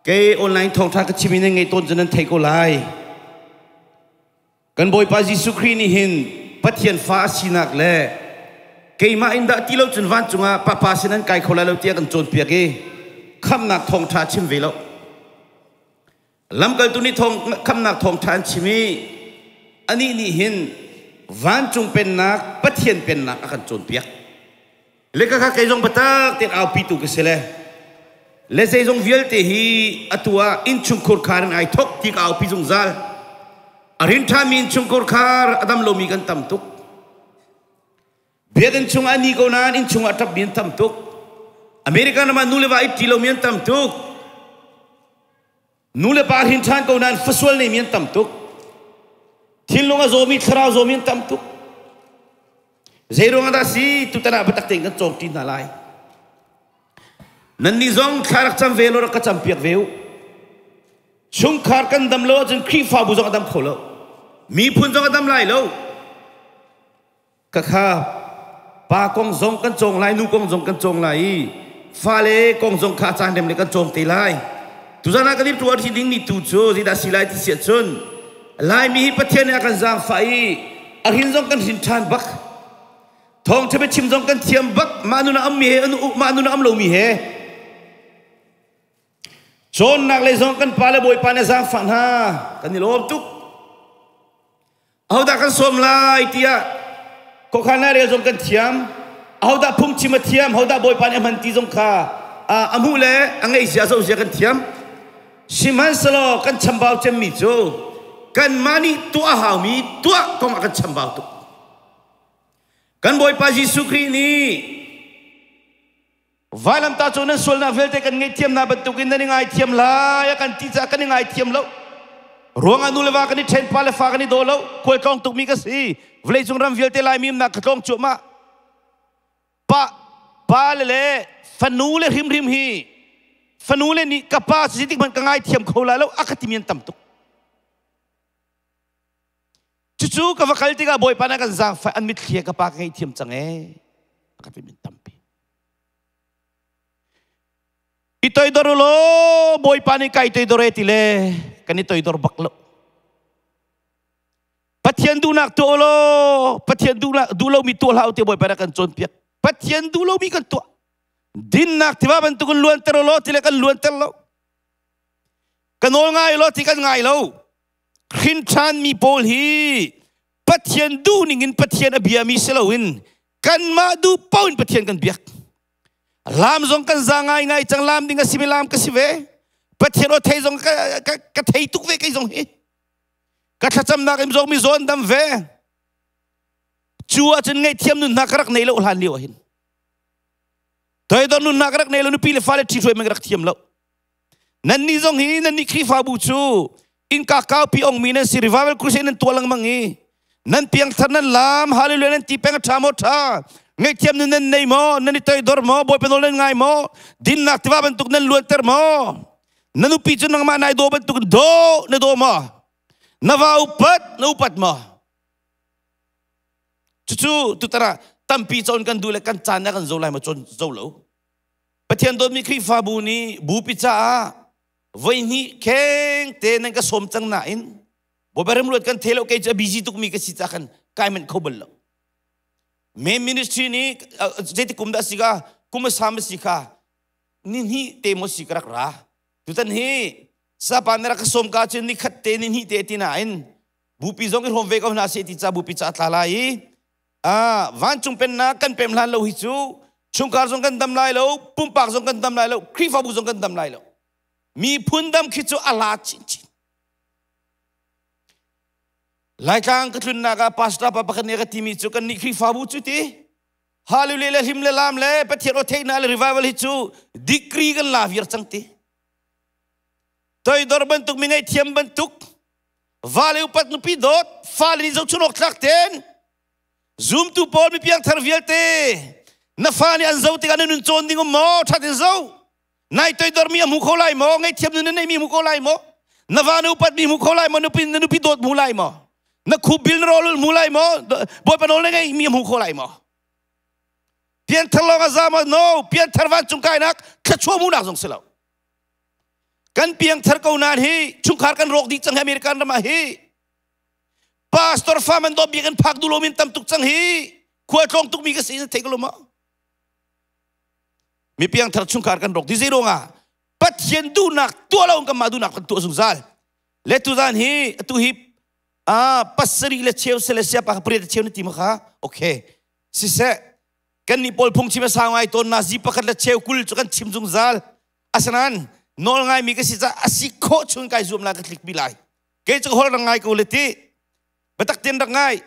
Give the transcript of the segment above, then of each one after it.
Kei online thawngtha ka chim in nan ngaih tawn cu nan thei ko lai. Kan Bawipa Jesuh Khrih nih hin Pathian fa a sinak le keimah in dah ti lo cun vancung ah Papa sin an kai kho lai lo tiah kan cawnpiak i khamnak thawngtha chim ve lo. Lamkaltu nih thawng khamnak thawngtha an chim i anih nih hin vancung pennak Pathian pennak a kan cawnpiak. Le ka kha kei zong biatak tein aupitu ka si le le zeizong vialte hi atu ah innchungkhur khar in ai thok ti ka aupi zungzal. A rin ṭhami innchungkhur khar a dam lomi kan tam tuk. Biakinn chung ah ni ko nain innchung ah ṭapmi an tam tuk. American ram ah nu le va i ṭi lomi an tam tuk. Nu le pa hrin ṭhan ko nain fasual neimi an tam tuk. Thinlung a zawmi, thlarau zawmi an tam tuk. Zeiruang ah dah si tutan ah biatak tein kan cawng ṭi hna lai. Nannih zong thla rak cam ve law rak ka campiak ve u. Chungkhar kan dam lo ahcun Khrihfabu zong a dam kho lo. Miphun zong a dam lai lo. Khakha pa kong zong kan cawng lai, nu kong zong kan cawng lai i fale kong zong kha caan rem le kan cawng te lai. Tuzan ah kan i tuar hi ding mi tu cu zeidah si lai ti si ahcun Laimi hi Pathian nih a kan zaangfah i a hrin zong kan hrin ṭhan bak. Thawngṭha biachim zong kan thiam bak. Mah nun a ammi he mah nun a am lomi he. Cawnnak lei zong kan pa le Bawipa nih a zaangfah hna. Kan i lawm tuk. Ahodah kan sawm lai tiah khuakhan rel zong kan thiam. Ahodah phungchim a thiam, ahodah Bawipa nih a hman ti zong kha a hmuh le a ngeihzia a zohzia kan thiam. Sihmanhsehlaw kan chambau cemmi cu kanmah nih tuah a haumi tuah kong ah kan chambau tuk. Kan Bawipa Jesuh Khrih nih Vailamtah cu nan sualnak vialte kan ngaihthiamnak bantukin nan i ngaithiam lai a kan ti caah kan i ngaithiam lo. Ruangah nu le va kan i ṭhen, pa le fa kan i daw lo. Khualtlawng tukmi ka si. Vawleicung ram vialte Laimi umnak ka tlawng cuahmah. Pa, pa le le fanu le hrimhrim hi fanu le nih ka pa si tik hmanh ka ngaithiam kho lai lo a ka timi an tam tuk. Cucu ka va kal tikah Bawipa nih a kan zaangfah an mitthli ka pa ka ngaihthiam cang ee a ka timi an tampi. I toidor u law Bawipa nih kai toidor e ti le kan i toidor bak lo. Pathian duhnak tuah u law Pathian duh lomi tuah hlah u ti Bawipa nih kan cawnpiak. Pathian duh lomi kan tuah. Dinnak tiva bantukin luanter u law ti le kan luanter lo. Ka nawl ngai law ti kan ngai lo. Hrin ṭhanmi pawl hi Pathian duh ningin Pathian a biami si loin kanmah duh paoh in Pathian kan biak. Lam zong kan za ngai ngai cang lam ding a simi lam ka si ve. Pathian aw thei zong ka, ka, ka thei tuk ve kei zong hi. Ka thlacamnak im zong mi zawn dam ve. Cu ahcun ngaihthiam nun hna ka rak nei lo hlan lio ahhin. Toidor nun hna ka rak nei lo nupi le fale ṭhi hruai ka rak thiam lo. Nannih zong hi nannih Khrihfabu cu innka kaupi ongmi nan si revival crusade nan tuah lengmang i nan piangthar nan lam hallelujah nan ti peng a ṭha maw ṭha ngaihthiam nun nan nei maw nan i toidor maw Bawipa nawl nan ngai maw dinnak tiva bantuk nan luanter maw na nupi cu nangmah nai daw bantuk daw na daw maw na va upat na upat maw cucu tutara tampi cawn kan duh le kan caan na kan zo lai maw cawn zo lo Pathian dawtmi Khrihfabu nih bupi caah voihnih kheng te nan ka sawm cang nain Bawipa remruat kan thei lo kei cu a busy tukmi ka si ca khan kai manh kho bal lo. Main ministry nih zeiti kum dah si ka kum a sam a si kha ni hnih te maw si ka rak ra. Tutan hi sapa na rak ka sawm ka cun ni khat te ni hnih te ti nain bupi zong i hrawm ve ko hna seh ti ca bupi ca tla lai i Vancung pennak kan pem hlan lo hi cu chungkhar zong kan dam lai lo, pumpak zong kan dam lai lo, Khrihfabu zong kan dam lai lo. Miphun dam khi cu a la chinchin. Laitlang ka tlunnak ah pastor pa pakhat nih a ka timi cu kan nih Khrihfabu cu ti Hallelujah le hlim le lam le Pathian aw theihnak le revival hi cu degree kan la viar cang ti. Toidor bantuk mi ngaihthiam bantuk vale upat nupi dawt fale nih zohchun awk tlak ten zumtu pawl mi piangthar vialte na fa nih an zo tikah na nun cawn ding um maw ṭhat in zo nai toidor mi a hmu kho lai maw ngaihthiam nun na neimi hmu kho lai maw na va na upat mi hmu kho lai maw nupi na nupi dawt hmu lai maw na khup bil na rawlul hmu lai maw bawipa nawl na ngei mi hmu kho lai maw pianthar lawng a za maw no pianthar vancung kainak thluachuah hmuhnak zong si lo. Kan piangthar ko nain hi chungkhar kan rawk dih cang hi American ram ah hi. Pastor fa man dawt biakinn phak duh lomi tam tuk cang hi. Khua tlawng tukmi ka si na thei ko lo maw? Mi piangthar chungkhar kan rawk dih zei ruangah Pathian duhnak tuah lo kan mah duhnak kan tuah zungzal. Le tuzan hi atu hi pasarih le cheu sele siapa ka pariat le cheu na ti ma kha? Okay. Siseh kan nih pawl phungchim a sau ngai tawn na zi pakhat le cheu 20 cu kan chim zungzal. Asinain nawl ngaimi ka si caah a si khawh chung kai zuam lai ka tlik pi lai. Kei cu hol rak ngai ko le ti. Biatak ten rak ngai.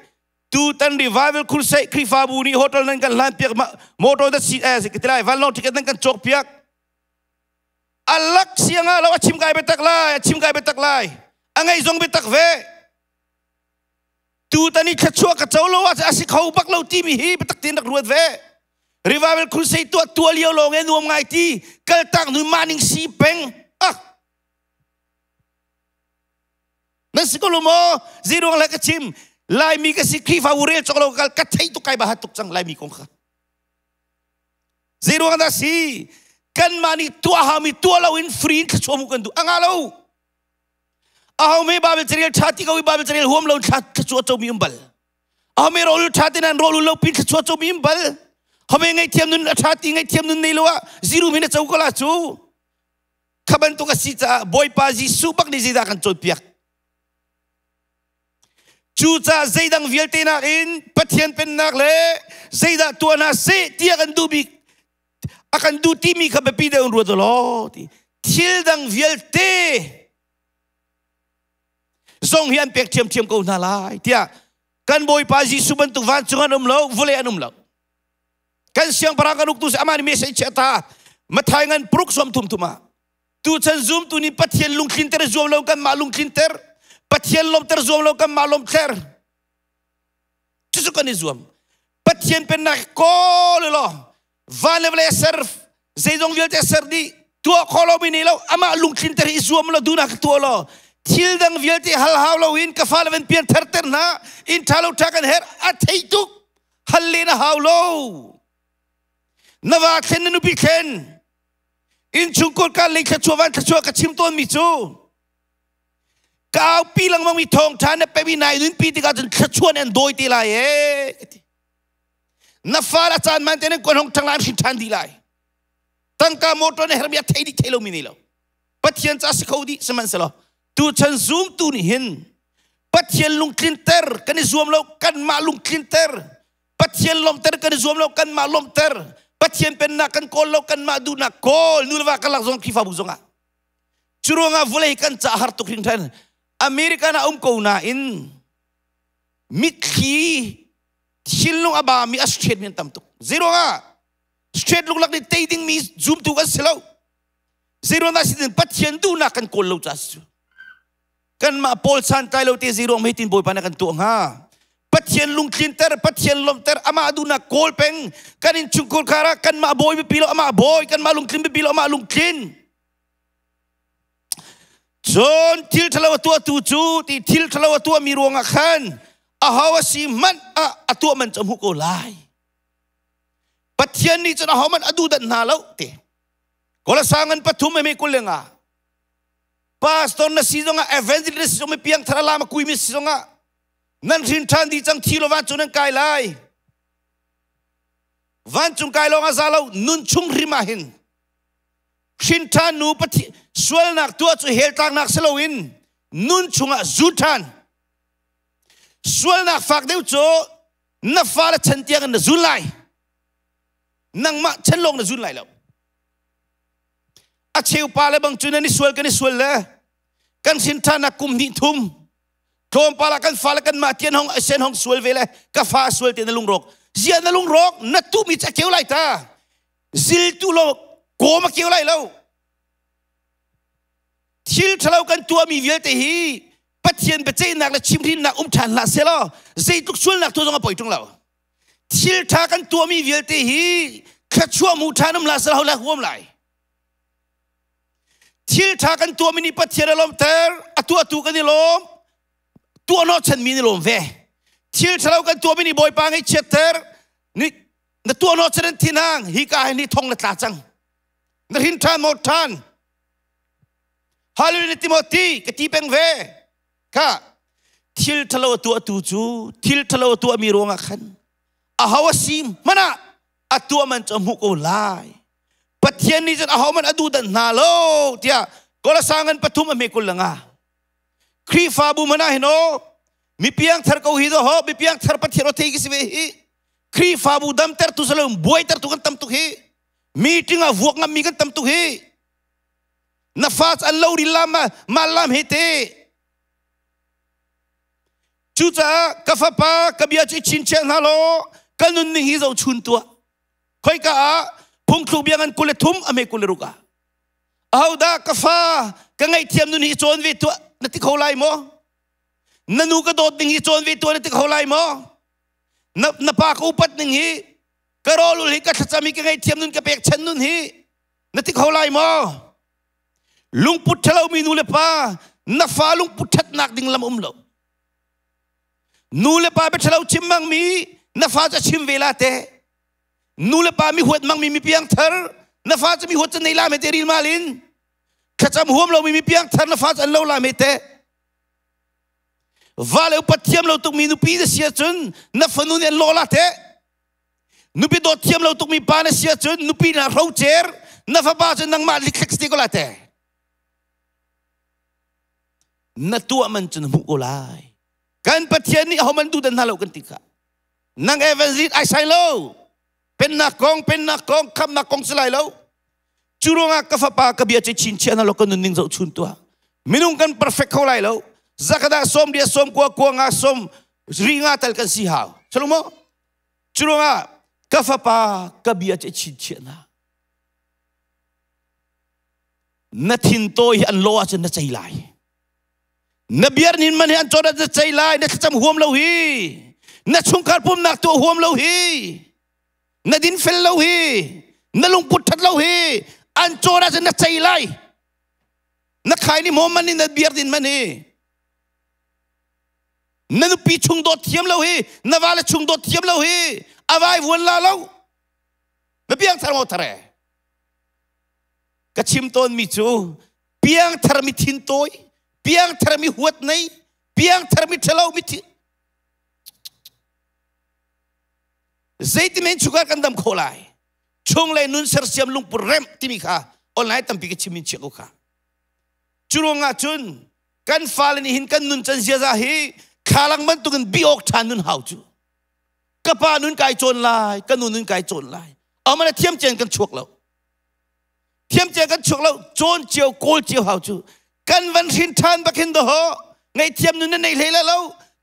Tutan revival crusade Khrihfabu nih hotel nan kan hlan piak motor da si eh ka ti lai vanlawng ticket nan kan cawk piak. Alak sianga lo a chim kai biatak lai, a chim kai biatak lai. A ngei zong biatak ve. Tutan i thluachuah ka co lo ah a si kho bak lo timi hi biatak tein rak ruat ve. Revival crusade tuah tua lio lawng e nuam ngai ti kaltak nu maning si peng ah nan si ko lo maw ziruang le ka chim Laimi ka si Khrihfa u rel cawk lo kal ka thei tuk kai ba hat tuk cang Laimi kong kha zeiruang dah si kanmah nih tuah haumi tuah lo in free in thluachuah mu kan duh anga lo Aho me Bible carel ṭha ti ko i Bible carel huam lo thla thluachuah comi um bal. Aho me rawl ṭha ti nan rawl lo pin thluachuah comi um bal. Ho me ngaihthiam nun a ṭha ti ngaihthiam nun nei lo ah ziru min a co ko la cu. Kha bantuk a si caah Bawipa Jesuh bak nih zeidah kan cawnpiak. Cucaah zeidang vialte nakin Pathian pennak le zeidah tuah hna seh tiah kan duh bik a kan duh timi kha biapi deuh in ruat law ti thil dang vialte zong hi an pek ṭhiamṭhiam ko hna lai tiah kan Bawipa Jesuh bantuk vancung an um lo vawlei an um lo kan siangpahrang kan uktu si amah nih message chiah ta Mathai ngan paruk sawm thum thum ah tuchan zumtu nih Pathian lungtlinter zuam lo kan mah lungtlinter Pathian lawmter zuam lo kan mah lawmter Cucu kan i zuam. Pathian pennak kawl law van le vawlei ser zeizong vialte ser dih tuah kho lomi nih lo amah lungtlin ter i zuam lo duhnak ka tuah law thil dang vialte hal hau lo in ka fale van pian ther ter hna in tha lo tha kan her a thei tuk hal len a hau lo na va thlen na nupi thlen innchungkhar ka lei thluachuah van thluachuah ka chim tawn mi cu Ka aupi lengmang mi thawngṭha na pemi nai nunpi tikah cun thluachuah an dawi te lai ee ka ti. Na fal a caan man te nan kuan hong ṭhang lai an hrin ṭhan dih lai. Tangka motor na hermi a thei dih thei lomi nei lo. Pathian ca si kho dih sihmanhsehlaw tuchan zumtu nih hin Pathian lungtlinter kan i zuam lo kanmah lungtlinter Pathian lawmhter kan i zuam lo kanmah lawmhter Pathian pennak kan kawl lo kanmah duhnak kawl nu le va karlak zong Khrihfabu zongah Cu ruangah vawlei kan ca har tuk hringhran. American ah um ko nain mitthli thinlung a bami a straight mi an tam tuk. Zeiruangah straight luklak nih tei dingmi zumtu kan si lo. Zeiruang dah si Pathian duhnak kan kawl lo ca si cu. Kanmah pawl santlai lo te zeiruang mei tin Bawipa na kan tuah hnga? Pathian lungtlinter, Pathian lawmhter, amah duhnak kawl peng, kan innchungkhar khar ah kanmah bawi biapi lo, amah bawi, kanmah lungtlin biapi lo, amah lungtlin. Cun thil ṭhalo a tuahtu cu ti thil ṭhalo a tuahmi ruangah khan aho a si hmanh ah a tuah man cu a hmuh ko lai. Pathian nih cun aho hmanh a duhdanh hna lo ti. Kolasa ngan pathum emi 25. Pastor na si zongah evangelist na si zong mi piangthar a lam a kuimi si zongah nan hrin ṭhan dih cang thi lo vancung nan kai lai. Vancung kai lawng a za lo nun chung hrim ah hin hrin ṭhan nu Pathian sualnak tuah cu hell tlaknak si loin nun chungah zu ṭhan sualnak fak deuh cu na fale chan tiang in na zun lai nangmah chan lawng na zun lai lo a cheu pa le bang cu nan i sual kan i sual le kan hrin ṭhannak kum hnih thum tlawmpal ah kan fale kan mah tian hong sen hong sual ve le ka fa sual te na lungrawk zia na lungrawk na tuhmi cu a keu lai ta ziltu lo kawm a keu lai lo thil ṭhalo kan tuahmi vialte hi Pathian biaceihnak le chimhrinnak um ṭhan hlah selaw zeitluk sualnak tu zong a poi ṭung lo thil ṭha kan tuahmi vialte hi thluachuah mu ṭhan um hlah selaw le huam lai thil ṭha kan tuahmi nih Pathian a lawmter a tuahtu kan i lawm tuah hnawhchanmi nih lawm ve thil ṭhalo kan tuahmi nih Bawipa ngaihchiatter ni na tuah hnawhchan an thinhang hi ka hin ni thong na tla cang na hrin ṭhan maw ṭhan. Hallelujah Timothy ka ti peng ve. Kha thil ṭhalo a tuahtu cu thil ṭhalo a tuahmi ruangah khan aho a si hmanh ah a tuah man cu a hmuh ko lai. Pathian nih cun aho man a duh dan hna lo tiah Kolasa ngan pathum a hme kul le nga. Khrihfabu man ah hin aw mi piangthar ko hi do ho mi piangthar Pathian aw thei ki si ve hi Khrihfabu damtertu salo buaitertu kan tam tuk hi meeting ah vuak ngammi kan tam tuk hi na fa an lo ri lam ma lam he te cucaah ka fapa ka bia cu i chinchiah hna law ka nunning hi zo chun tuah khoika ah phungthluk bia ngan 23 a me 26 ah ahodah ka fa ka ngaihthiam nun hi cawn ve tuah na ti kho lai maw na nu ka dawt ning hi cawn ve tuah na ti kho lai maw na, na pa ka upat ning hi ka rawlul hi ka thlacam hi ka ngaihthiam nun ka pek chan nun hi na ti kho lai maw lungput ṭhalomi nu le pa na fa lungput ṭhatnak ding lam um lo nu le pa biaṭhalo chim mangmi na fa cu chim ve la te nu le pa mi huat mangmi mi piang thar na fa cu mi huat cu nei la me te ril mal in thlacam huam lomi mi piang thar na fa cu an lo la me te va le upat thiam lo tukmi nupi na si ahcun na fanu nih an lawh la te nupi dawt thiam lo tukmi pa na si ahcun nupi na hrocer na fapa cu nangmah likhlek si ko la te na tuah man cu na hmuh ko lai kan pathian nih ahoman tu dan hna lo kan ti kha nang evangelist ai sai lo pennak kong pennak kong khamnak kong si lai lo cu ruangah ka fapa ka bia cu chinchiah na lo ka nunning zoh chun tuah minung kan perfect kho lai lo zakada som dia som kua kua nga som ri nga tal kan si hau chalomo cu ruangah ka fapa ka bia cu chinchiah na na thin tawi hi an lo ahcun na cei lai na biar nin man hi an cawt na cei lai na thlacam huam lo hi na chungkhar pumnak tuah huam lo hi na din fel lo hi na lungput that lo hi an cawt ahcun na cei lai na khai ni maw man ni na biar din man hi na nupi chung dawt thiam lo hi na vale chung dawt thiam lo hi avai vuan la lo na piang thar maw thare ka chim tawnmi cu piangthar mi thin tawi piangthar mi huat nei piangthar mi ṭhalo mi thi zeitimen chungah kan dam kho lai chung le nun sersiam lungput remh timi kha online tampi ka chim in chiah ko kha cu ruangah cun kan fale nih hin kan nun can ziaza hi thlalang bantukin bi awk ṭhan nun hau cu ka pa nun kai cawn lai ka nu nun kai cawn lai amana thiam chen kan chuak lo thiam chen kan chuak lo cawn cio kawl cio hau cu kan van hrin ṭhan bak hin do ho ngaihthiam nun na nei hlei la lo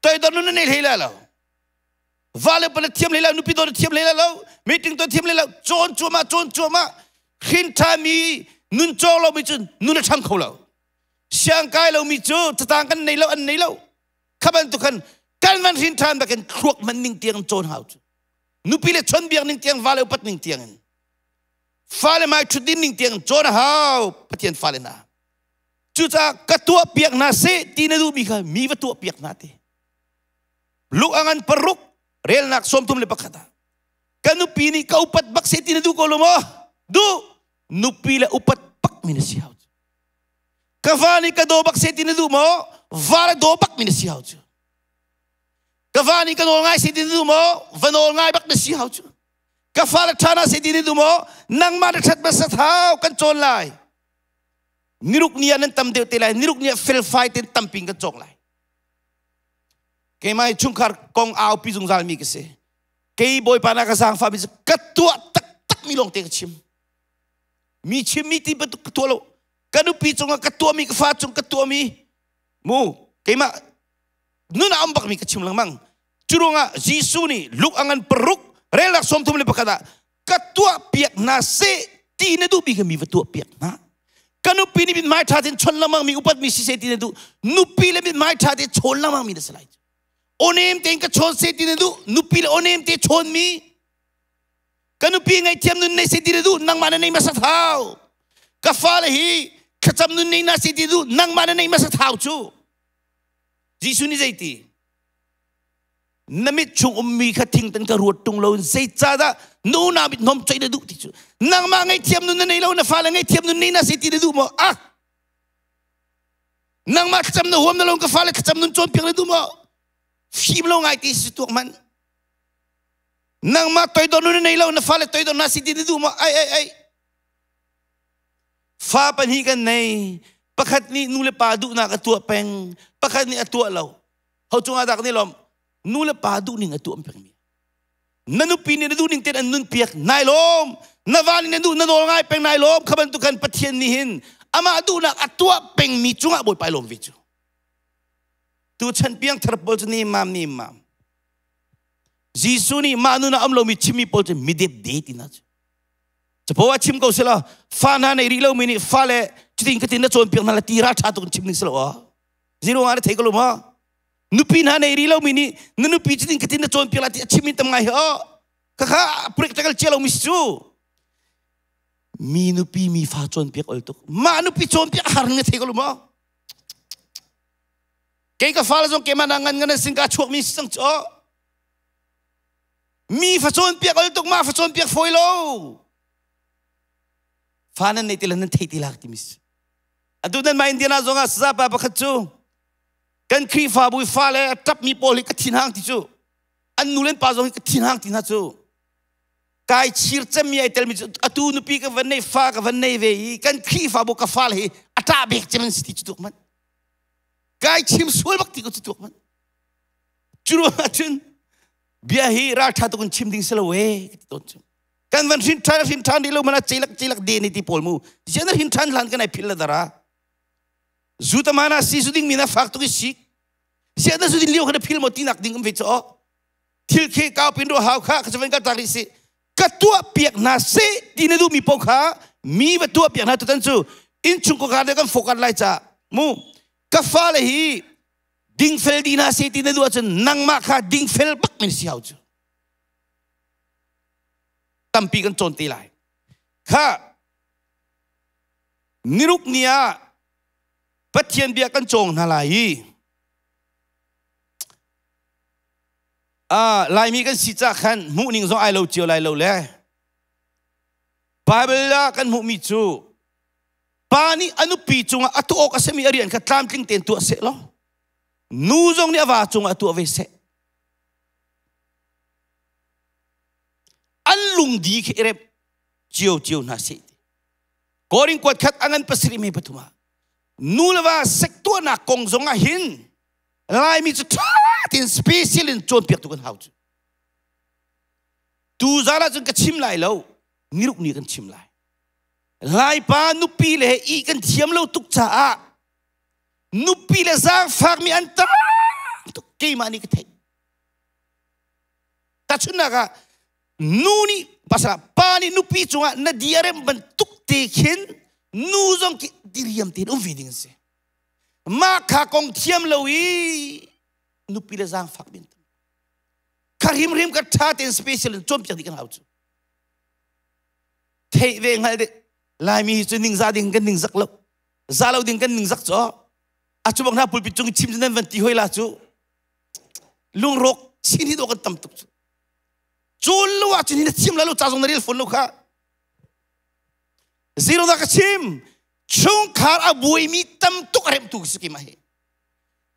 toidor nun na nei hlei la lo va le pala thiam hlei la nupi dawt thiam hlei la lo meeting to thiam hlei lo cawn cuahmah cawn cuahmah hrin ṭhami nun cawng lo mi cu nun a ṭhang kho lo siang kai lo mi cu catang kan nei lo an nei lo kha bantuk khan kan van hrin ṭhan bakin thluak man ning tiang cawn hau cu nupi le chon biak ning tiang va le upat ning tiang in fale mai ṭhut din ning tiang cawn a hau Pathian fale hna cucaah ka tuah piak hna seh ti na duhmi kha mi va tuah piak hna te luk angan paruk relnak 31 ah ka nupi nih ka upat bak seh ti na duh ko lo maw duh nupi le upat bak mi na si hau ka va nih ka daw bak seh ti na duh maw va le daw bak mi na si hau cu ka va nih ka nawl ngai seh ti na duh maw va nawl ngai bak na si hau cu ka fa le ṭha na seh ti na duh maw nangmah na ṭhat hmasa thau kan cawn lai niruk ni ah nan tam deuh te lai niruk ni ah felfai ten tamping kan cawk lai keimah hi chungkhar kong aupi zungzal mi ka si kei bawipa na ka zaangfah mi cu ka tuah taktak mi lawng te ka chim mi chim mi ti bantuk ka tuah lo ka nupi cungah ka tuahmi ka fa cung ka tuahmi mu keimah nun a um bakmi ka chim lengmang cu ruangah Jesuh nih Luke a ngan paruk relnak 31 ah ka tuah piak hna seh ti na duhmi kha mi va tuah piak hna ka nupi nih mithmai ṭha tein chon lengmang mi upat mi si seh ti na duh nupi le mithmai ṭha tein chawn lengmang mi na si lai onem tein ka chawn seh ti na duh nupi le onem te chawn mi ka nupi ngaihthiam nun nei se ti na duh nangmah na nei hmasa thau ka fale hi thlacam nun nei na se ti duh nangmah na nei hmasa thau cu Jesuh nih zeiti na mit chung ummi kha thingtan ka ruat tung lo zeicahdah nu na mit hnom choi na duh ti cu nangmah ngaihthiam nun na nei lo na fale ngaihthiam nun nei na se ti na duh maw ah! Nangmah thlacam na huam na lo ka fale thlacam nun cawnpiak na duh maw? Fim lo ngai ti si tuak man. Nangmah toidor nun na nei lo na fale toidor na si ti na duh maw? Ai ai ai. Fa pahnih kan nei. Pakhat nih nu le pa duhnak a tuah peng. Pakhat nih a tuah lo. Ho cungah dah kan i lawm? Nu le pa duh ning a tuah peng mi. Na nupi nih na duh ning tein an nun piak nai lawm. Na va nih na duh na nawl ngai peng nai lawm. Kha bantuk khan Pathian nih hin amah duhnak a tuah pengmi cungah Bawipa i lawm ve cu. Tu chan piang thar pawl cu ni mam ni mam. Jesuh nih mah nun ah um lomi chimmi pawl cu midepde ti hna cu. Capo ah chim ko sila fa hna nei rih lomi nih fale cutin katin na cawnpiak hna la ti ral ṭha tuk in chim ding si lo ah. Zero nga na thei ko lo ma? Nupi hna nei rih lomi nih na nupi cutin katin na cawnpiak la ti a chim in tam ngai hi oh. Khakha practical cia lomi si cu. Mi nupi mi fa cawnpiak ol tuk. Mah nupi cawnpiak har na thei ko lo ma? Kei ka fale zong keimah na ngan ngan sin ka chuak mi si cang cu. Mi fa cawnpiak ol tuk ma fa cawnpiak fawi lo. Fa nan nei ti le nan thei ti lak ti mi si. Atu nan mah Indiana zong ah saza pa pakhat cu kan Khrihfabu i fale a ṭap mi pawl hi ka thin hang ti cu an nu le an pa zong hi ka thin hang ti hna cu kai chir cemmi ai telmi cu atu nupi ka van nei fa ka van nei ve i kan Khrihfabu ka fale hi a ṭah bek cem an si ti cu tuk man kai chim sual bak ti ko cu tuak man cu ruang ah cun bia hi ralṭha tuk in chim ding si lo e ka ti tawn cu kan van hrin ṭhan hrin ṭhan rih lo mana ceilak ceilak de ni ti pawl mu zian hrin ṭhan hlan kan ai phil la dara zu tamana si zu ding mi na fak tuk i sik sian na zu din lio kha na phil mo tinak ding um ve cho thil khi kau pin ro hau kha ka chaven ka tak ri si ka tuah piak hna se ti na duh mi po kha mi va tuah piak hna tutan cu innchung ko ka kan fokan lai ca mu ka fale hi dingfel di hna se ti na duh ahcun nangmah kha dingfel bak min si hau cu tampi kan cawn te lai kha niruk ni ah Pathian bia kan cawng hna lai i Laimi kan si ca khan hmuh ning zong ai lo cio lai lo le Bible ah kan hmuhmi cu pa nih a nupi cungah a tuah awk a simi a rian kha tlamtling tein tuah seh law nu zong nih a va cungah a tuah ve seh an lungdi khi i rep cio cio hna seh Korin kuat khat a ngan pasarih me pathum ah nu le va sek tuahnak kong zong ah hin Laimi cu ṭha tein special in cawnpiaktu kan hau cu. Tu zan ah cun ka chim lai lo, niruk ni kan chim lai. Laipa nupi le i kan thiam lo tuk caah nupi le zaangfakmi an tam tuk keimah nih ka theih. Tahchunhnak ah nu nih pasal pa nih nupi cungah na diarem bantuk te khin nu zong khi diriam tein um ve ding an si. Mah kha kong thiam lo i nupi le zaangfak min tam. Kha hrimhrim ka ṭha tein special in cawnpiak dih kan hau cu. Theih ve hngal deh. Laimi hi cu ningzah ding kan ningzak lo. Za lo ding kan ningzak cu. A cu bak hna pulpit cung i chim cu nan van ti hoi la cu. Lungrawk chin hi do kan tam tuk cu. Cun lo ah cun hi na chim la lo ca zong na rel fawn lo kha. Zero da ka chim. Chungkhar a buaimi tam tuk a remtu si keimah hi.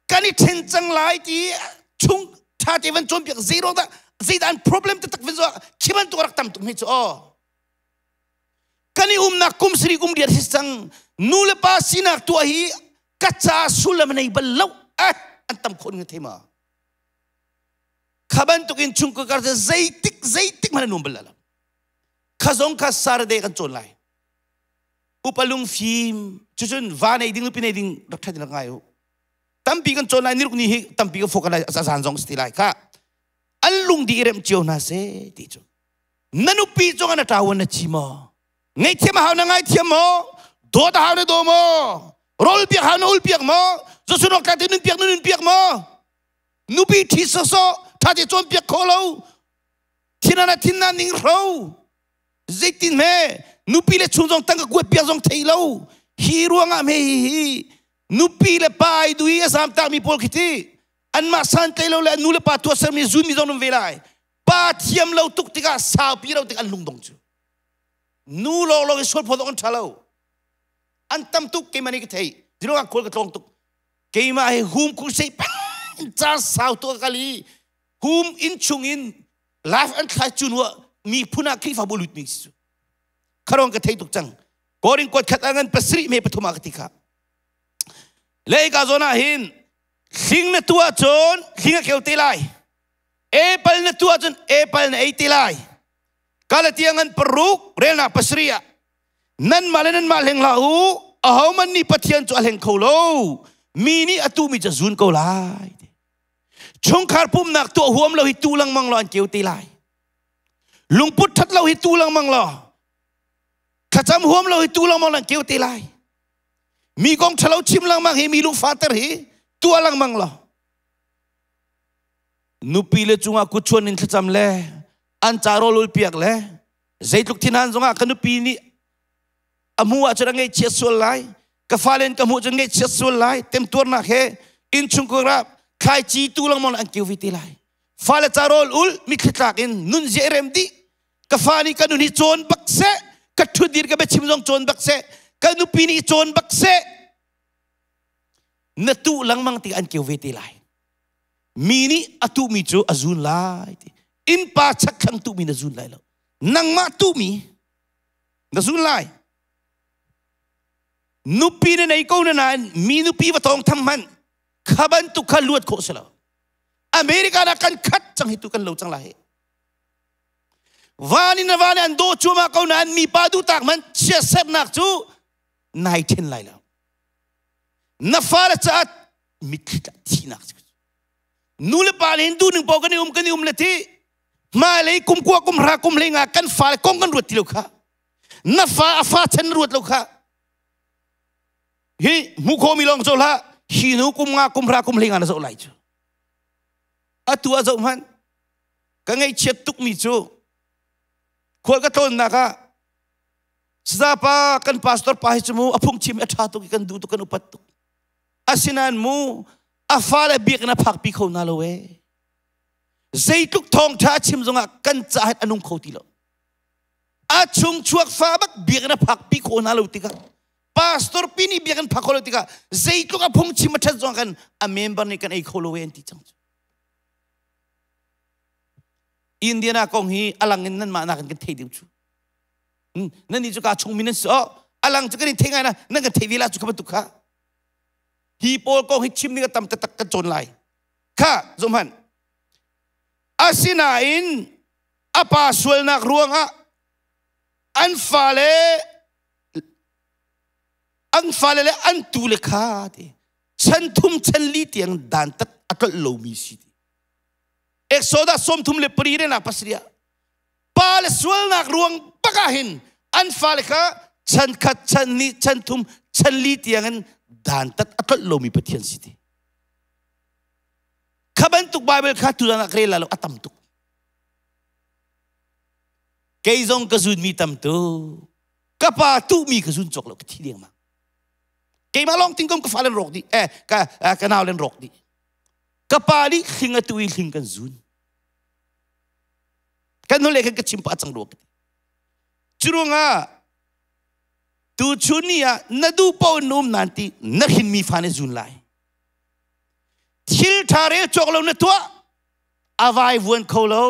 Kan i then cang lai ti chung tha te van cawnpiak zero dah zeidah an problem taktak van zoh khi bantuk rak tam tuk hme cu aw. Kan i umnak kum sari kum riat hi cang nu le pa sinak tuah hi ka ca sullam nei bal lo eh an tam khon nge thema. Kha bantuk in chung ka kar zeitik zeitik hmanh an um bal lo. Kha zong kha Saturday kan cawn lai. Upa lungfim cucun va nei ding nupi nei ding rak ṭhat in rak ngai u. Tampi kan cawn lai niruk ni hi tampi kan focus lai zan zong si ti lai kha. An lungdi i remh cio hna seh ti cu. Na nupi cungah na ṭawan na chi maw? Ngaihthiam a hau na ngaithiam maw? Dawt a hau na daw maw? Rawl piak hau na ul piak maw? Zosun awk tlak te nun piak na nun piak maw? Nupi ṭhi sawsawh ṭha te cawn piak kho lo. Thin na thin na ning hro. Zeitin hme nupi le chung zong tangka kuat piak zong thei lo. Hi ruangah hme hi hi nupi le pa ai dui a zamtak mi pawl khi ti anmah santlai lo le an nu le pa tuahsermi zunmi zong um ve lai. Pa thiam lo tuk tikah saupi lo tik an lungdong cu. Nu lawnglawng i sual phawt awk an ṭha lo. An tam tuk keimah nih ka thei. Zero ah khual ka tlawng tuk. Keimah he hum crusade peng ca sau tu ka kal i hum inn chung in life an thlai cu nuah mi phun ah Khrihfabu lut mi si cu. Kharong ka thei tuk cang. Korin kuat khat ah ngan pasarih me pathum ah ka ti kha. Le ka zawn ah hin hling na tu ahcun hling a keu te lai. Apple na tu ahcun apple na ei te lai. Galatia ngan paruk relnak pasarih ah nanmah le nanmah hleng hlah u ahohmanh nih Pathian cu a hleng kho lo mi nih a tuhmi cu a zun ko lai chungkhar pumnak tuah huam lo hi tu lengmang lo an keu te lai lungput ṭhat lo hi tu lengmang lo thlacam huam lo hi tu lengmang lo an keu te lai mi kong ṭhalo chim lengmang hi mi lungfater hi tuah lengmang lo nupi le cungah kutchuan in thlacam le an ca rawl piak le zeitluk thinhan zongah ka nupi nih a hmu ahcun a ngaihchiat sual lai ka fale in ka hmuh cun ngaihchiat sual lai temtuarnak he innchungkhar ah thlaici tu lengmang an keu ve te lai fale ca rawl ul mitthli tlak in nun zia rem dih ka fa nih ka nun hi cawn bak seh ka ṭhutdir ka biachim zong cawn bak seh ka nupi nih cawn bak seh na tuh lengmang tik an keu ve te lai mi nih a tuhmi cu a zun lai ti innpa chakthlang tuhmi na zun lai lo nangmah tuhmi na zun lai nupi na nei ko na nain mi nupi va tawng tham hmanh kha bantuk kha luat khawh si lo America na kan khat cang hi tu kan lo cang lai van in van an do cuahmah ko nain mi pa duh tak man chia sernak cu nai then lai lo na fale caah mitthli tla thihnak si nu le pa nih duh ning paoh kan i um kan i um le ti hmailei kum kua kum hra kum hlei nga kan fale kong kan ruat ti lo kha na fa a fa chan na ruat lo kha hi hmu khomi lawng zo hlah hi nu kum nga kum hra kum hlei nga na zoh lai cu atu ah zoh hmanh ka ngaihchiat tukmi cu khual ka tlawnnak ah Sazapa kan pastor pa hi cu mu a phungchim a ṭha tuk i kan duh tuk kan upat tuk asinain mu a fale biakinn a phakpi kho hna lo ee zeitluk thawngṭha a chim zongah kan caah a nung kho ti lo a chung chuak fa bak biakinn a phakpi kho hna lo tikah pastor pi nih biakinn phak kho lo tikah zeitluk a phungchim a ṭhat zongah kan a member nih kan ei kho lo ee an ti cang cu Indiana kong hi alang in nanmah nakin kan thei deuh cu nan nih cu ka chung mi nan si oh alang cu kan in thei ngai na nan kan thei ve la cu ka bantuk kha hi pawl kong hi chim ding a tam taktak kan cawn lai kha zum han asinain a pa sualnak ruangah an fale an fale le an tu le kha ti chan thum chan li tiang dan tat a tlolh lomi si ti Exodus sawmthum le pari le nak pasarih ah pa le sualnak ruang bak ah hin an fale kha chan khat chan hnih chan thum chan li tiang in dantat a tlolh lomi Pathian si ti kha bantuk Bible kha tutan ah ka rel lo a tam tuk kei zong ka zunmi tam tuk ka pa tuhmi ka zun cawk lo ka thi dengmang keimah lawng ting kom ka fale rawk dih eh ka ka nau len rawk dih ka pa nih hling a tu i hling kan zun kan hnulei khan ka chim pah cang rua ka ti curuangah tu chun ni ah na duh paoh in na um nan ti na hrinmi fa nih zun lai thil ṭha rel cawk lo na tuah a vai vuan kho lo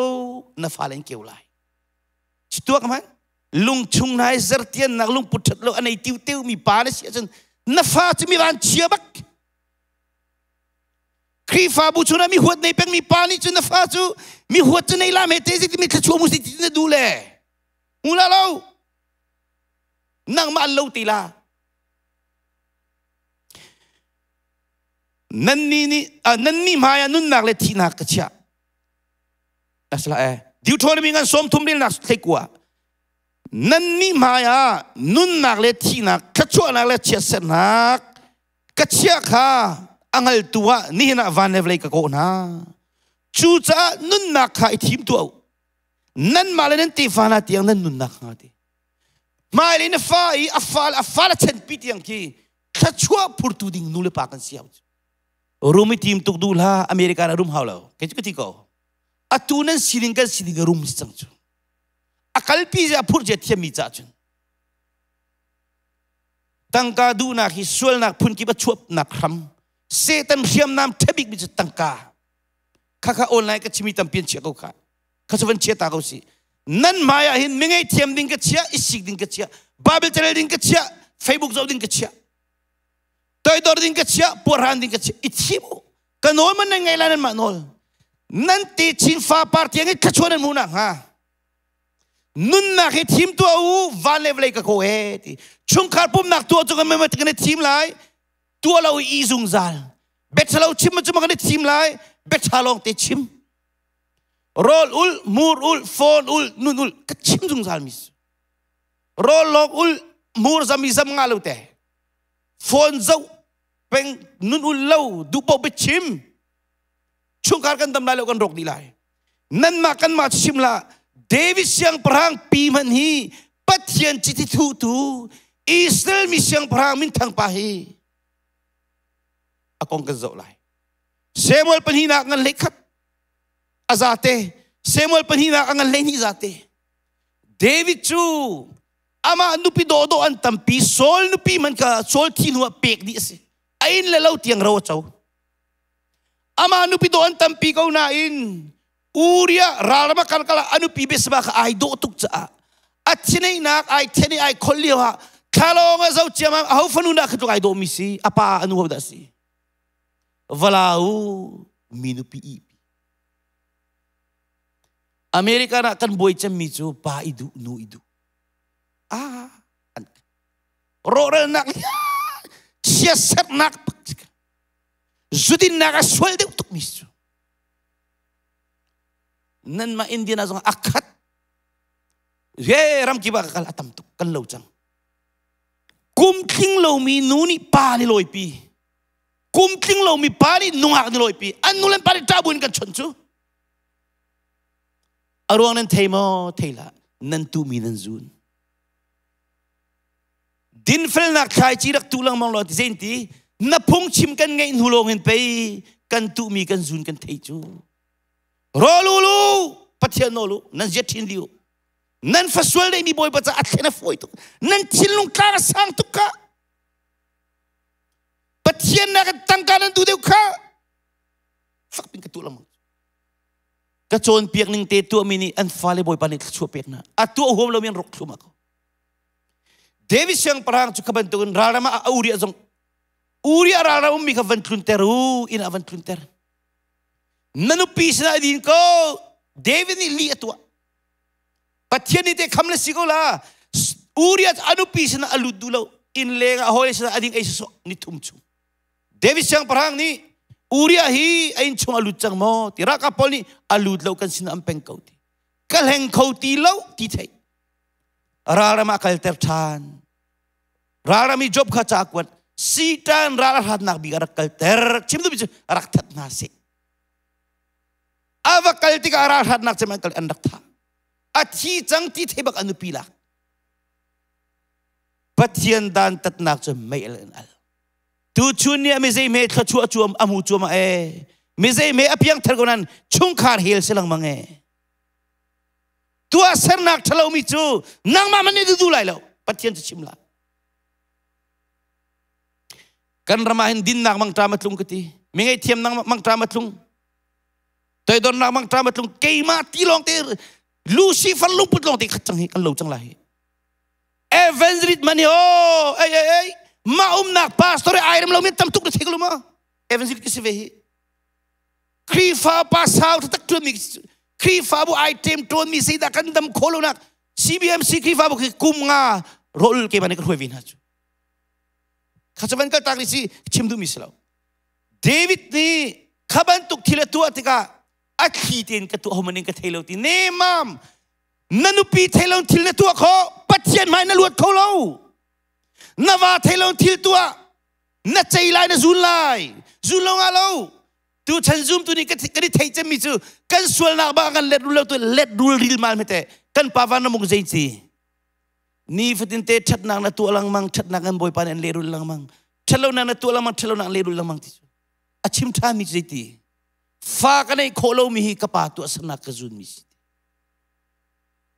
na fale an keu lai tuak man lungchung nai zertiannak lungput ṭhat lo a nei tiu teu mi pa na si ahcun na fa cu mi van chia bak Khrihfabu chungah mi huat nei pengmi pa nih cun na fa cu mi huat cu nei la me te mi thluachuah mu si ti na duh le hmu la lo nangmah an lo ti la nanni nih nanni hmai ah nunnak le thihnak ka chiah asla e Deuteronomy ngan sawm thum rilnak thleikua nanni hmai ah nunnak le thihnak thluachuahnak le chiatsernak ka chiah kha a hngaltu ah nihin ah van le vawlei ka kawh hna cucaah nunnak kha i thim tuah u nanmah le nan tefa hna tiang nan nunnak hnga ti hmailei na fa i a fa a fa le chenpi tiang khi thluachuah phurtu ding nu le pa kan si hau rum i tim tuk duh hlah America na rum hau lo kei cu ka ti ko atu nan sining kan sining rum si cang cu a kalpi zia phur zia thiammi cah cun Tangka duhnak hi sualnak phunkip a chuapnak hram. Satan hriamnam ṭhabik mi cu tangka. Khakha online ka chimi tampi an chia ko kha. Kha cu van chia ta ko si. Nan hmai ah hin mingei thiam ding ka chia, isik ding ka chia, Bible carel ding ka chia, Facebook zoh ding ka chia. Toidor ding ka chia, puarhan ding ka chia. I thim u. Ka nawl man nan ngei lai nan mah nawl. Nan te chin fa par tiang i thlachuan nan hmuh nak hnga. Nunnak hi thim tuah u, van le vawlei ka ko he ti. Chungkhar pumnak tuah cu kan kan i thim lai. Tuah lo i zungzal. Biaṭhalo chim cu kan i thim lai. Biaṭha lawng te chim. Rawl ul, mur ul, phone ul, nun ul ka chim zungzal mi. Rawl lawng ul, mur zam i zam nga lo te. Phone zoh peng nun ul lo duh paoh biachim. Chungkhar kan dam lai lo kan rawk dih lai. Nanmah kanmah chim la David siangpahrang pi hmanh hi Pathian chiti thuhtu Israel mi siangpahrang minthang pa hi a kong kan zoh lai. Samuel pahnihnak ngan hlei khat a zate Samuel pahnihnak a ngan hlei hnih zate David cu amah nupi dawhdawh an tampi Saul nupi man kha Saul thi hnu ah pek dih a si a inn le lo tiang ro a co amah nupi dawh an tampi ko nain Uriah ralram a kal kal ah a nupi Bathsheba kha ai dawh tuk caah a thineihnak ai then i ai khol lio ah thlalawng a zo ciamam aho fanu dah kha tluk ai dawh mi si a pa a nu ho dah si valau mi nupi i America ah kan buai cemmi cu pa i duh nu i duh ah an rawhralnak chiatsernak zudinnak a sual deuh tukmi cu nanmah Indian ah zong a khat ye ramkip ah ka kal a tam tuk kan lo cang kum tling lomi nu nih pa ni lawipi kum tling lomi pa nih nungak ni lawipi an nu le pa nih ṭah buin kan chawnh cu a ruang nan thei maw thei hlah nan tuhmi nan zun Dinfelnak thlaici rak tuh lengmang law ti zein ti na phungchim kan ngeih hnu lawng in pei kan tuhmi kan zun kan thei cu. Rawl u lu Pathian nawl u nan ziat ṭhin liu nan fasual neihmi Bawipa ca a thlen a fawi tuk nan thinlung tlang a sang tuk kha Pathian nak in tangka nan duh deuh kha fakpin ka tuah lengmang ka cawnpiak ning te tuahmi nih an fale Bawipa nih thluachuah pek hna a tuah huam lomi an rok thlum ko David siangpahrang cu kha bantukin ralram ah a Uriah zong Uriah ralram ummi kha van tlunter u inn ah van tlunter na nupi sinah din ko David nih li a tuah Pathian nih te kham le si ko la Uriah a nupi sinah a lut duh lo inn leng ah hawi sinah a ding ei sawsawh ni thum chung David siangpahrang nih Uriah hi a inn chung a lut cang maw ti ralkap pawl nih a lut lo kan sinah an peng ko ti ka hleng kho ti lo ti theih Ralram ah kalter ṭhan. Ralram i Job kha ca kuat. Satan ral a hratnak bik a rak kalter. Chim duhmi cu rak that hna seh. A va kal tikah ral hratnak cem an kal an rak thah. A thi cang ti thei bak a nupi lak. Pathian dan tatnak cu mei al in al. Tu chun ni ah mizei me thluachuah cuam a mu cuam e. Mizei me a piang thar ko nan chungkhar hel si lengmang e. Tuahsernak ṭhalomi cu nangmah man nih duh lai lo. Pathian cu chim la. Kan ram ah hin dinnak mangṭam a tlung ka ti. Mi ngaihthiam mangṭam a tlung. Toidornak mangṭam a tlung. Keimah ti lawng te Lucifer lungput lawng te khat cang hi kan lo cang lai hi. Evangelist man hi oh ei ei ei mah umnak pastor ai rem lo mi tam tuk na thei ko lo ma? Evangelist ka si ve hi. Khrihfa pa sau taktak ṭuanmi Khrihfabu ai ṭem ṭawnmi zeidah kan dam khawh lonak CBMC Khrihfabu khi kum nga rawl keimah nih ka hruai ve hna cu. Kha cu van kal tak si chim duhmi si lo. David nih kha bantuk thil a tuah tikah a thli tein ka tuah homan in ka thei lo ti nemam na nupi thei lo thil na tuah kho Pathian hmai na luat kho lo na va thei lo thil tuah na cei lai na zun lai zun lo nga lo tu chan zum tu nih kan i thei cemmi cu kan sualnak ba kan let rul lo tu let rul ril mal mete kan pa van namuk zei ci ni fatin te thatnak na tuah lengmang thatnak kan bawipa nih an lehrul lengmang thatlonak na tuah lengmang thatlonak an lehrul lengmang ti cu a chim tha mi cu zei ti fa ka neih khawh lomi hi ka pa tuahsernak ka zun mi si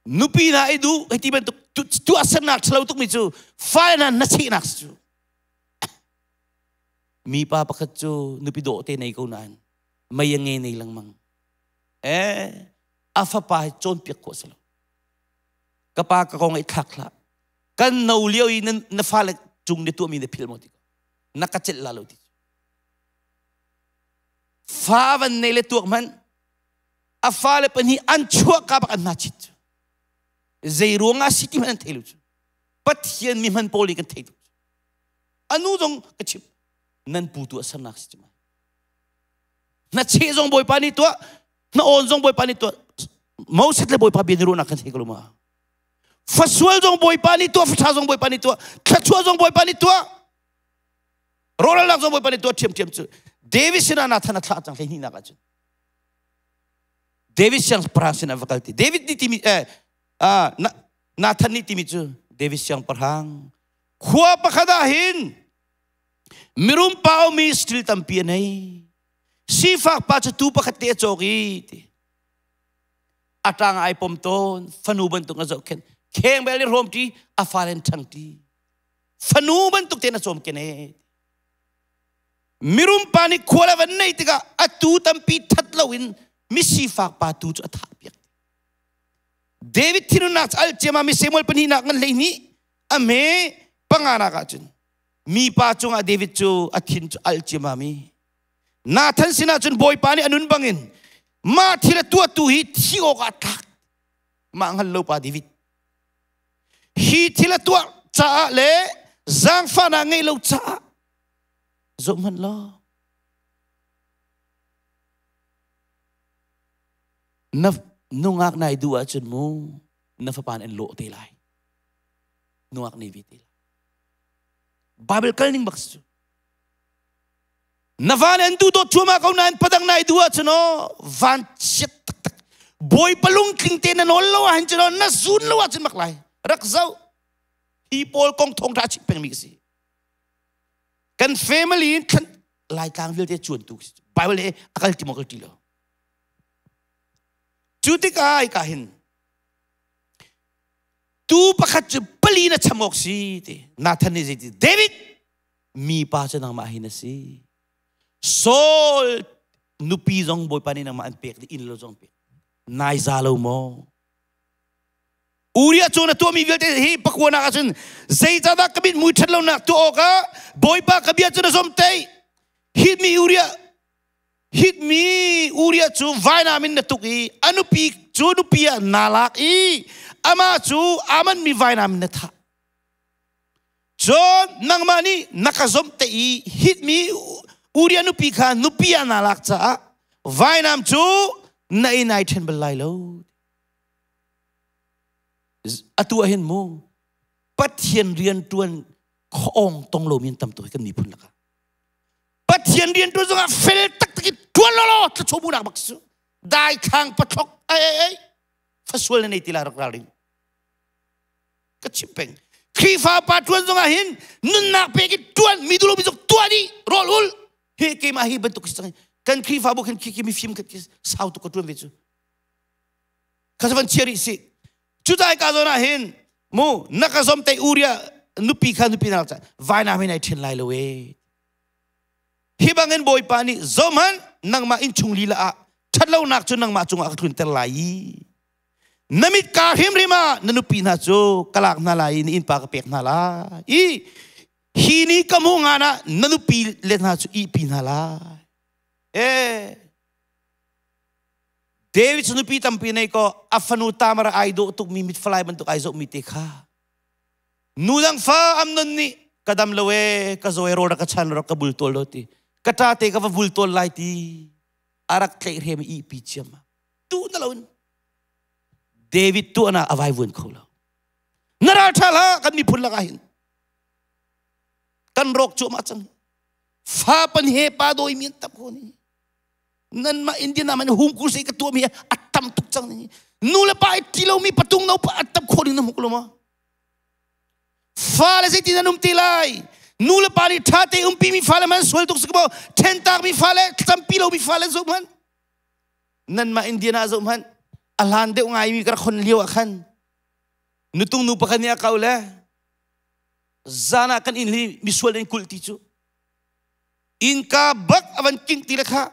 nupi na i duh hei ti bantuk tuahsernak thalo tuk mi cu fa na na chehnak si cu. Mipa pakhat cu nupi dawh te nei ko nain mei a nge nei lengmang. Eh, a fapa hi cawnpiak khawh si lo. Ka pa ka kong i thlak hlah. Kan no lio i na fale cung na tuahmi na philh maw ti ko. Na ka celh la lo ti. Fa van nei le tuak hmanh a fale pahnih an chuah ka bak an hna chit cu. Zei ruangah si ti hmanh an thei lo cu. Pathian mi hman pawl nih kan thei tuk. Anu zong ka chim nan pu tu a sernak si cu. Na cheh zong Bawipa nih tuah, na awn zong Bawipa nih tuah. Moses le Bawipa bia ni ruahnak kan thei ko lo ma. Fasual zong Bawipa nih tuah, fatha zong Bawipa nih tuah, thluachuah zong Bawipa nih tuah. Rawhralnak zong Bawipa nih tuah ṭhiamṭhiam cu. David sinah Nathan a thlah cang hleihnih nak ahcun. David siangpahrang sinah va kal ti. David nih timi eh, Nathan nih timi cu David siangpahrang khua pakhat ah hin mirum pa umi still tampi a nei. Sifak pa cu tu pakhat te a cawk i ti. A tang ai pom tawn, fanu bantuk a zohkhenh. Kheng bel i hrawm ti, a fale in ṭhang ti. Fanu bantuk tein a cawm kene. Mirum pa nih khual a van nei tikah a tu tampi that loin misifak pa tu cu a thah piak. David thinunnak cu al ciama mi Samuel pahnihnak ngan 12 a hme panganak ahcun mipa cungah David cu a thin cu al ciama mi Nathan sinah cun Bawipa nih a nun bangin mah thil a tuahtu hi thi awkah tlak mah hngal lo pa David hi thil a tuah caah le zaangfahnak ngeih lo caah zoh hmanh law na nungak nai duh ahcun mu na fapa in lawh te lai nungak nei ve te lai Bible kal ning bak si cu na van an duh dawt cuahmah ko nain padang nai duh ahcun aw van chiat taktak bawipa lungtling te na nawl lo ahhin cun aw na zun lo ahcun mak lai rak zoh hi pawl kong thawngṭha chim pengmi ka si kan family in thlan laitlang vialte cuantu Bible he a kal ti maw kal ti lo cu tikah hika hin tu pakhat cu pali na cham awk si ti Nathan nih zeiti David mi pa cu nangmah hi na si Saul nupi zong Bawipa nih nangmah an pek inn lo zong pek nai za lo maw Uriah cu na tuahmi vialte hi pakuanak ahcun zeicahdah ka mit mui ṭhat lonak tuah awkah Bawipa ka bia cu na zomhtaih hitmi Uriah hitmi Uriah cu vainam in na tuk i a nupi cu nupi ah naa lak i amah cu aa manmi vainam in na thah Cun nangmah nih na ka zomhtaih i hitmi Uriah nupi kha nupi ah naa lak caah vainam cu na inn ai ṭhen bal lai lo. Atu ah hin mu Pathian rian ṭuan khuaawng tong lomi an tam tuk hi kan miphun lakah. Pathian rian ṭuan zongah fel taktak i ṭuan lawlaw thluachuah bunak bak si cu. Daithlang pathlok ai ai ai fasual na nei ti lai rak ralring. Ka chim peng. Khrihfa pa ṭuan zongah hin nunnak pek i ṭuan mi duh lomi zong tuah dih rawl ul hi keimah hi bantuk si cang kan Khrihfabu khin khi mifim khat khi sau tuk ka ṭuan ve cu kha van chia rih si cu dai ka zawn ah hin mu na ka zom te Uriah nupi kha nupi na cha vainam hin ai ṭhen lai lo e hi bangin Bawipa nih zom han nangmah innchung lila ah ṭhatlonak cu nangmah cungah ka tlunter lai i Na mit kaa hrimhrim ah na nupi hna cu ka lak hna lai i na innpa ka pek hna lai i hi ni ka hmuh ngan ah na nupi le hna cu ihpi hna lai. Eh, David cu nupi tampi nei ko a fanu Tamar ai dawh tukmi mitfalai bantuk ai zohmi te kha nu dang fa Amnon nih ka dam lo e ka zaw e rawl rak ka chan rak ka bul tawl lo ti ka ṭa te ka va bul tawl lai ti a rak tlaihhrem i ihpi ciam tu na lo in David tuahnak a vaivuan kho lo. Na ral ṭha hlah kan miphun lakah hin. Kan rawk cuahmah cang. Fa pan he pa dawi mi an tam ko ni. Nanmah Indian ah man hung kur se ka tuah mi a tam tuk cang ni. Nu le pa i ti lo mi patung no pa a tam kho ding na hmu lo ma? Fa le zeitin an um ti lai? Nu le pa nih ṭha te umpi mi fa le man sual tuk si ko ṭhen tak mi fa le tampi lo mi fa le zoh hmanh. Nanmah Indian ah zoh hmanh a hlan deuh ngaimi ka rak hon lio ah khan nutung nu pakhat nih a kau le zan ah kan inn hi misual in kulh ti cu. Innka bak a van king ti le kha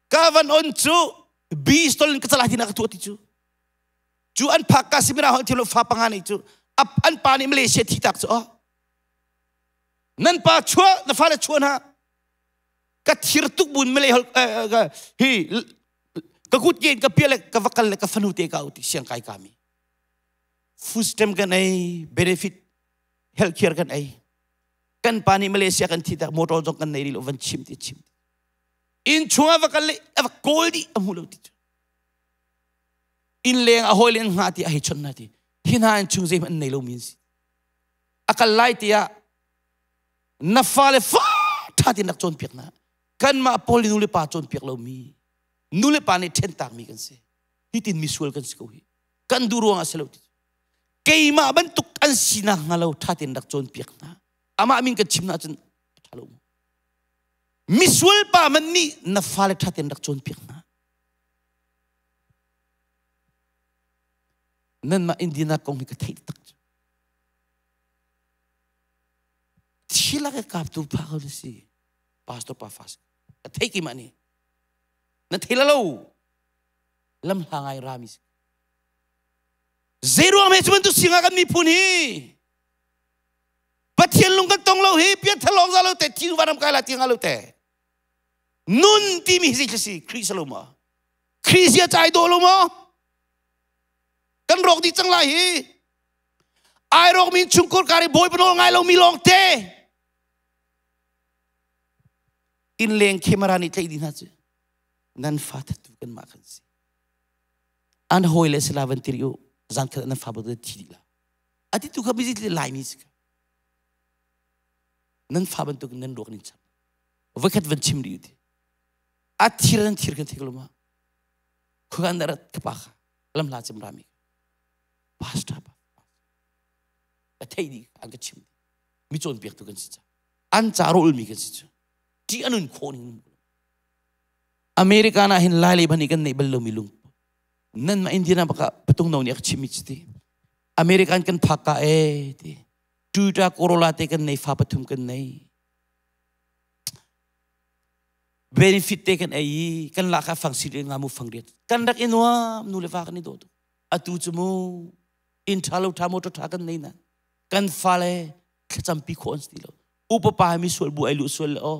ka van on cu bistol in ka cala ti na ka tuah ti cu. Cu an phak ka simira hol thilo fa panga nei cu an pa nih Malaysia thi tak cu oh. Nan pa chua na fale chua na ka thir tuk bun Malay hol hi ka kut ke ka pia le ka vakal le ka fanu te ka uti siang kai kami food stamp kan ei benefit health care kan ei kan pa nih Malaysia kan thi tak motor zong kan nei rih lo van chim ti chim inn chung ah va kal le a va kawl dih a hmu lo ti cu inn leng a hawi le hnga ti a hei chon na ti hi hna in chung zei hmanh nei lo mi si a kal lai ti ah na fale fa tha tin rak cawnpiak na kanmah pawl nu le pa cawnpiak lo mi nu le pa nih then tak mi kan si hitin misual kan si ko hi kan duh ruang ah si lo ti keimah bantuk an sinak hnga lo ṭha tein rak cawnpiak hna amah min kan chim na cun ṭha lo misual pa man nih na fale ṭha tein rak cawnpiak hna nanmah Indiana kong hi ka theih tak cu thilak e kaptu pha ko na si pastor pa fas ka theih ki mah ni na thei lo lam hla ngai rami si Zeiruang he cu bantuk singa kan miphun hi Pathian lung kan tong lo hi pian thalong za lo te thi vanam kai la ti nga lo te nun timi hi zei si Khrih sa lo ma Khrih sia chai do lo ma kan rok di cang lai hi ai rok min chungkur kari bawi panol ngai lo mi long te in leng camera nih tlai di hna cu nan fa thattu kan mah kan si an hawi le sila van tiri u zan khat nan fa bu thi dih la ati tu kha busy lai mi si nan fa bantuk nan ruak nin cham voikhat van chim ri ti a thir nan thir kan thik lo ma khuan na rat ka pa kha lam la chim rami pastor pa ka thei di an ka chim mi cawn piak tu kan si cha an cha rol mi kan si chu ti anun kho ning America na hin lai le bani kan nei bal lo mi lung nan ma Indiana baka patung no ni ak chimi chiti American kan phak ka e ti Toyota Corolla te kan nei fa pathum kan nei benefit te kan ei kan la kha fang si le nga mu fang riat kan rak inuam nu le va kan i do tu atu chu mu in tha lo tha motor tha kan nei na kan fa le thlacam pi kho an si lo upa pa mi sual bu ai lu sual le o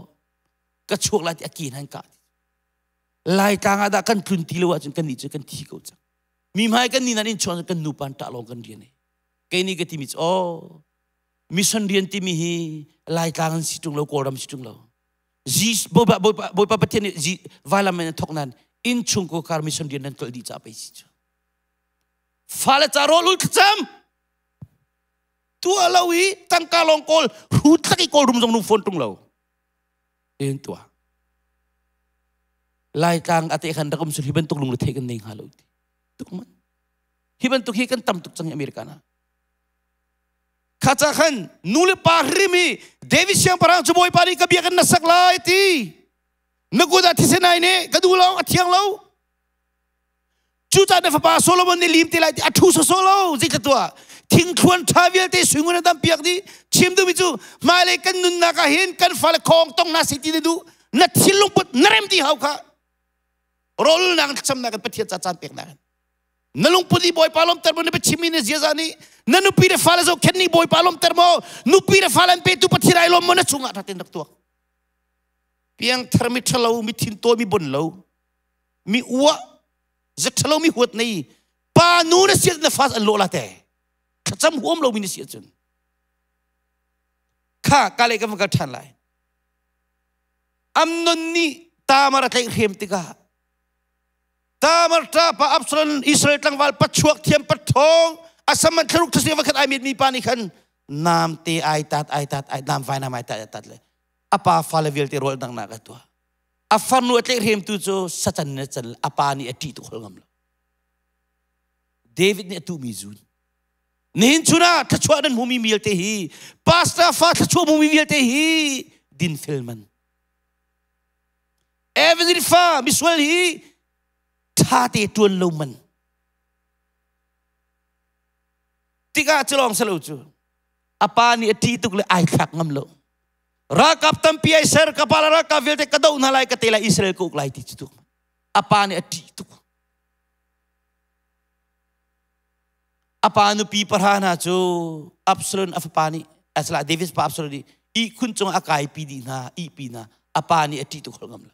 ka chuak lai ti a kin han ka Laitlang ah dah kan tlun ti lo ahcun kan nih cu kan thi ko cang mi hmai kan ni nan in chuan kan nupa ṭah lawng kan rian kei nih ka timi cu oh mission rian timi hi Laitlang an si ṭung lo Kawlram si ṭung lo Bawipa Bawipa Pathian nih vailam in a thok nan inn chung ko kar mission rian nan tol dih ca pei si cu fale ca rawl ul thlacam tua lo i tangka lawng kawl hrut tlak i kawl rum zong nu phone ṭung lo en tua Laitlang ate khan rak um sul hi bantuk lung the kan nei hnga lo ti tuk man hi bantuk hi kan tam tuk cang America na kha cha khan nu le pa hrim hi David siangpahrang cu bawipa nih ka bia kan na sak lai ti na kut ah thisen ai ne ka duh lo a thiang lo Cucaah na fapa Solomon nih lim te lai ti a ṭhu sawsawh lo zeitluk tuah thingthluan ṭha vialte suingun a dam piak dih chim duhmi cu hmailei kan nunnak ah hin kan fale khong tong hna seh ti na duh na thinlung put na rem ti hau kha rawlnak thlacamnak in Pathian ca caan peknak in na lungput i Bawipa lawmter maw na biachimmi na ziaza nih na nupi le fale zohkhenh nih Bawipa lawmter maw nupi le fale an petu Pathian ai lawm maw na chungah ṭha tein rak tuak piangthar mi ṭhalo mi thintawi mi bon lo mi uah zetthalo mi huat nei pa nu na si na fas an lo la te thlacam huam lo mi na si ahcun kha ka le kan kal ṭhan lai Amnon nih Tamar a tlaih hrem tikah Tamar ṭa pa Absalom Israel tlangval pachuak thiam pathawng asaman thlaruk thasi vakhat ai mit mi pa nih khan nam te ai tat ai tat ai nam vai nam ai tat ai tat le apa fale vialte rawl dang nak a tuah A farnu a tlaihhremtu cu sacan in a can a pa nih a ṭih tuk hol ngam lo. David nih a tuhmi zun. Nihin chun ah thluachuah nan hmumi vialte hi pastor fa thluachuah hmumi vialte hi dinfel man. Evangelist fa misual hi ṭha te ṭuan lo man. Tikah cu lawng salo cu a pa nih a ṭih tuk le ai thlak ngam lo. Ralkap tampi ai ser, ka pa le ralkap vialte ka doh hna lai, ka te lai, Israel ka uk lai ti cu tuk. A pa nih a ṭih tuk. A pa nupi pahra hna cu Absalom a fapa nih asala David pa Absalom nih ihkhun cung a kaipi dih hna, ihpi hna. A pa nih a ṭih tuk holh ngam lo.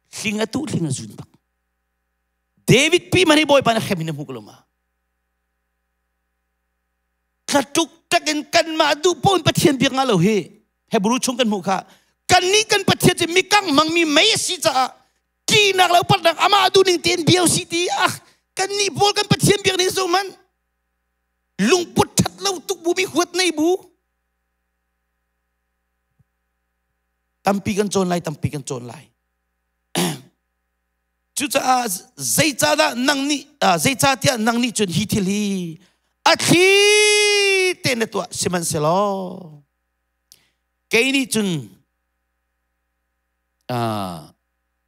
Hling a tuh, hling a zun bak. David pi man hi Bawipa nih hrem in a hmu ko lo ma? Thlatuk takin kanmah duh pawn Pathian biak nga lo hi Hebrew chung kan hmuh kha kannih kan Pathian cu mikang hmangmi mei a si caah ṭihnak le upatnak amah duh ning tein bia si ti ah kannih pawl kan Pathian biak ning zo man lungput ṭhat lo tuk bu mi huat nei bu tampi kan cawn lai, tampi kan cawn lai. Cucaah zeicahdah nang nih zeicahtiah nang nih cun hi thil hi a thli te na tuah? Sihmanhsehlaw kei nih cun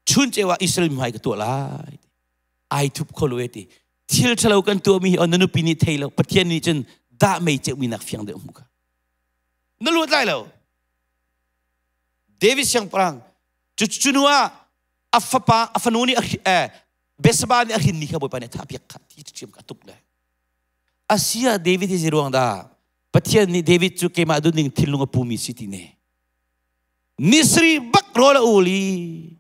chun ceu ah Israel hmai ka tuah lai. Ai thup kho lo e ti. Thil ṭhalo kan tuahmi hi na nupi nih thei lo, Pathian nih cun dah mei ceumi nak fiang deuh hmu kha na luat lai lo. David siangpahrang cu cu ah a fapa a fanu nih Bethsaba nih a hrinmi kha Bawipa nih a thahpiak kha ti ṭhiam ka tuk le asia. David hi zeiruang dah Pathian nih David cu keimah duhning thinlung a pumi si ti ne? Nisri bak rawl a ul i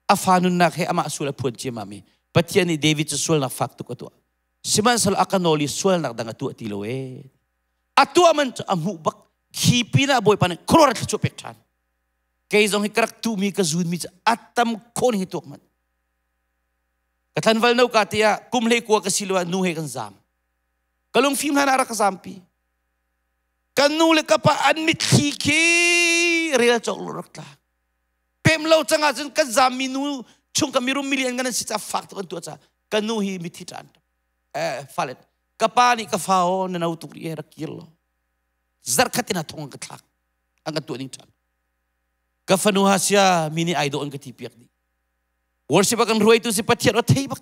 a fa nunnak he amah sual a phuan ciammam i Pathian nih David cu sualnak fak tuk a tuah, sihmanhsehlaw a ka nawl i sualnak dang a tuah ti lo e. A tuah man cu a hmuh bak khi pinah Bawipa nih khuaruahhar thluachuah pek ṭhan. Kei zong hi ka rak tuhmi ka zunmi cu a tam khawh ning hi tuak manh. Ka thlanval no ka tiah kum hlei kua ka si lo ah nu he kan zaam. Ka lungfim hlan ah rak ka zaampi. Ka nu le ka pa an mitthli khi rel cawk lo rak tla. Pem lo cang ahcun kan zaammi nu chung ka mirum milian kan si ca fak tuk an tuah ca ka nu hi mithi ṭan eh fale ka pa nih ka fa o na no tuk ri rak kir lo zarkhat in a thong an ka thlak, an kan tuah ding ṭhan. Ka fanu hasia mi nih ai dawh an ka ti piak dih. Worship a kan ruaitu si Pathian o thei bak.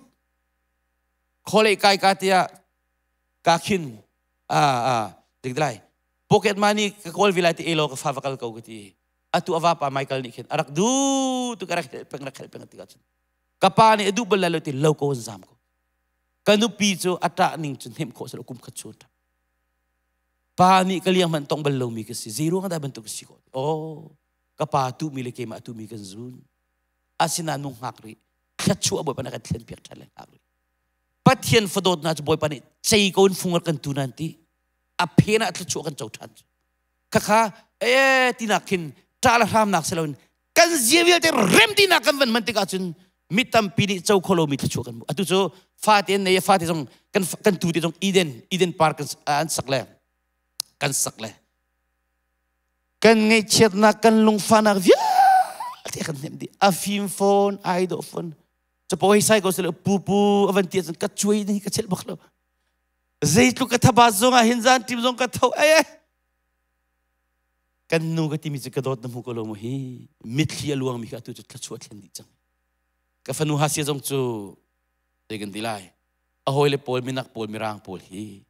Kholei kai ka tiah ka khin a a dik lai pocket money ka kawl vilai ti elo ka fa va kal ko ka ti. Atu ava pa Michael nih khin arak du tu ka rak helh peng, rak helh peng ti ka cun ka pa nih a duh bal lai lo ti lo ko an zam ko. Ka nupi cu a ṭah ning cu hnemh khawh selo kum khat chu pa nih ka liang hmanh tong bal lomi ka si. Zei ruang dah bantuk si ko? Oh, ka pa tuhmi le keimah tuhmi kan zun. Asinain nung hngak rih thluachuah Bawipa nih kan thlen piak ṭhan le hngak rih. Pathian fadawtnak cu Bawipa nih cei ko in fung kan tu nan ti a phen ah thluachuah kan co ṭhan cu khakha e tinak khin ṭah le hramnak si loin kan zia vialte rem tinak kan van hman tikah cun mi tampi nih co kho lomi thluachuah kan hmu. Atu cu fate an nei, fate zong kan kan tu te zong Eden Park an sak le kan sak le kan ngaihchiatnak kan lungfahnak vialte kan hnemh dih. A fim fawn, ai dawh fawn. Capo hei sai ko sile pu pu avan ti cun ka cuai ni ka chelh bak lo. Zeitluk ka thaba zong ah hin zan tim zong ka tho ai. Kan nu ka timi cu ka dawt na hmu ko lo mu hi mitthli a luangmi kha atu cu thluachuah thlen dih cang. Ka fanu Hasia zong cu zei kan ti lai, a hawile pawl minak pawl mirang pawl hi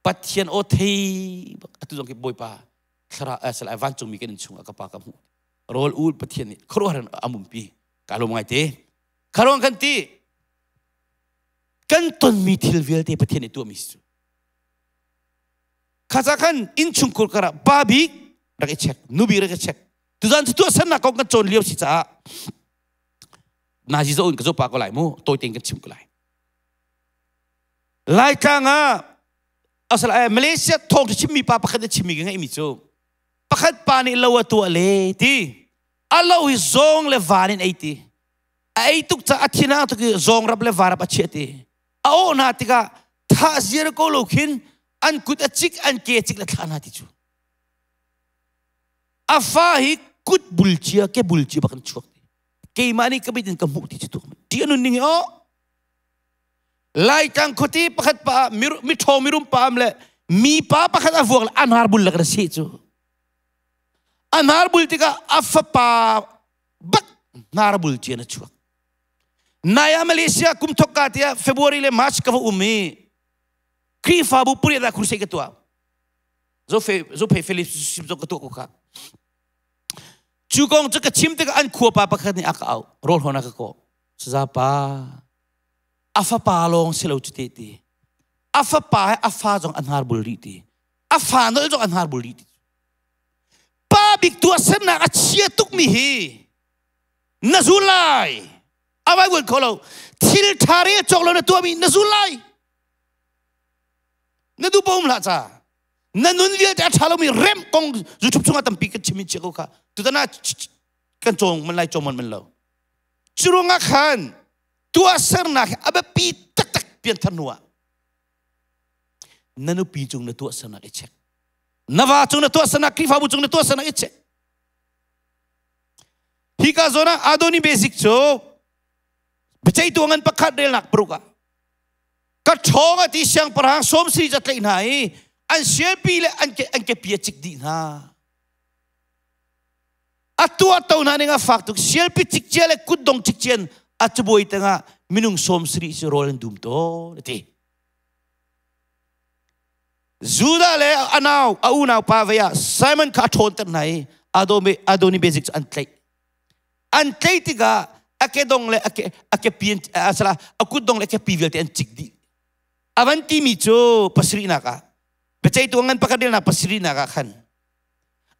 Pathian aw thei bak. Atu zong khi Bawipa thlara salai vancungmi kan in chungah ka pa ka hmuh rawl ul Pathian nih khuaruahhar in a mumpi. Ka lawm ngai te. Kharuang kan ti kan tonmi thil vialte Pathian nih tuahmi si cu kha khan innchungkhur karah pa bik rak i check, nu bik rak i check. Tuzan cu tuahsernak kong kan cawn lio si caah nazi zo in ka zo pa ko lai mu. Tawi tein kan chim ko lai. Laitlang ah asal Malaysia thawng chimmi pa pakhat a chimmi ka ngeihmi cu pakhat pa nih lo a tuah le ti a lo hi zawng le van in ei ti a ei tuk ca a thin tuk i zawng rap le varap a chiah ti a awh hna tikah thah ziar ko lo khin an kut a cik, an ke a cik le thlah hna ti cu a fa hi kut bul cia ke bul cia bak an chuak ti keimah nih ka mit in ka hmuh ti cu tuk ti anun ning hi. Oh, Laitlang khuati pakhat pa mi ṭhawng mirum pa am le mi pa pakhat a vuak le a hnar bul le kan seh cu a hnar bul tikah a fapa bak hnar bul cian a chuak. Nai ah Malaysia kum thok ka tiah February le March ka va um i Khrihfabu puri da crusade ka tuah. Zo fe zo phe Philip sim zo ka tuah ko kha. Cu kong cu ka chim tikah an khua pa pakhat nih a ka auh. Rawl hawn a ka kawh. Sazapa, a fapa lawng si lo cu te ti. A fapa he a fa zong an har bul rih ti. A fa nol zong an har bul rih ti. Pa bik tuahsernak a chia tukmi hi na zul lai. A vai buan kho lo. Thil ṭha re cawk lo na tuahmi na zul lai. Na duh paoh um hlah ca. Na nun vialte a ṭha lomi remh kong YouTube chungah tampi kan chim in chia ko kha. Tutan ah kan cawng man lai cawng man man lo. Cu ruangah khan tuahsernak hi a biapi taktak pianthar hnu ah na nupi cung na tuahsernak i check. Na va cung na tuahsernak, Khrihfabu cung na tuahsernak i check. Hika zawn ah Adoni Basic cu biaceihtu ngan pakhat relnak paruk ah ka ṭhawng a ti siangpahrang sawmsiri ca tlaih hna i an sialpi le an kepi a cik dih hna. A tuahto hna ning a fak tuk sialpi cik cia le kutdong cik cian a cabuai tangah minung 70 cu rawl an dum tawn a ti. Judah le a nau a unau pa vei ah Simon kha a ṭhawnter hna i Adoni Bezik cu an tlaih. An tlaih tikah a kedong le a kepi a a kutdong le a kepi vialte an cik dih. A van timi cu pasarihnak ah biaceihtu ngan pakhat relnak pasarihnak ah khan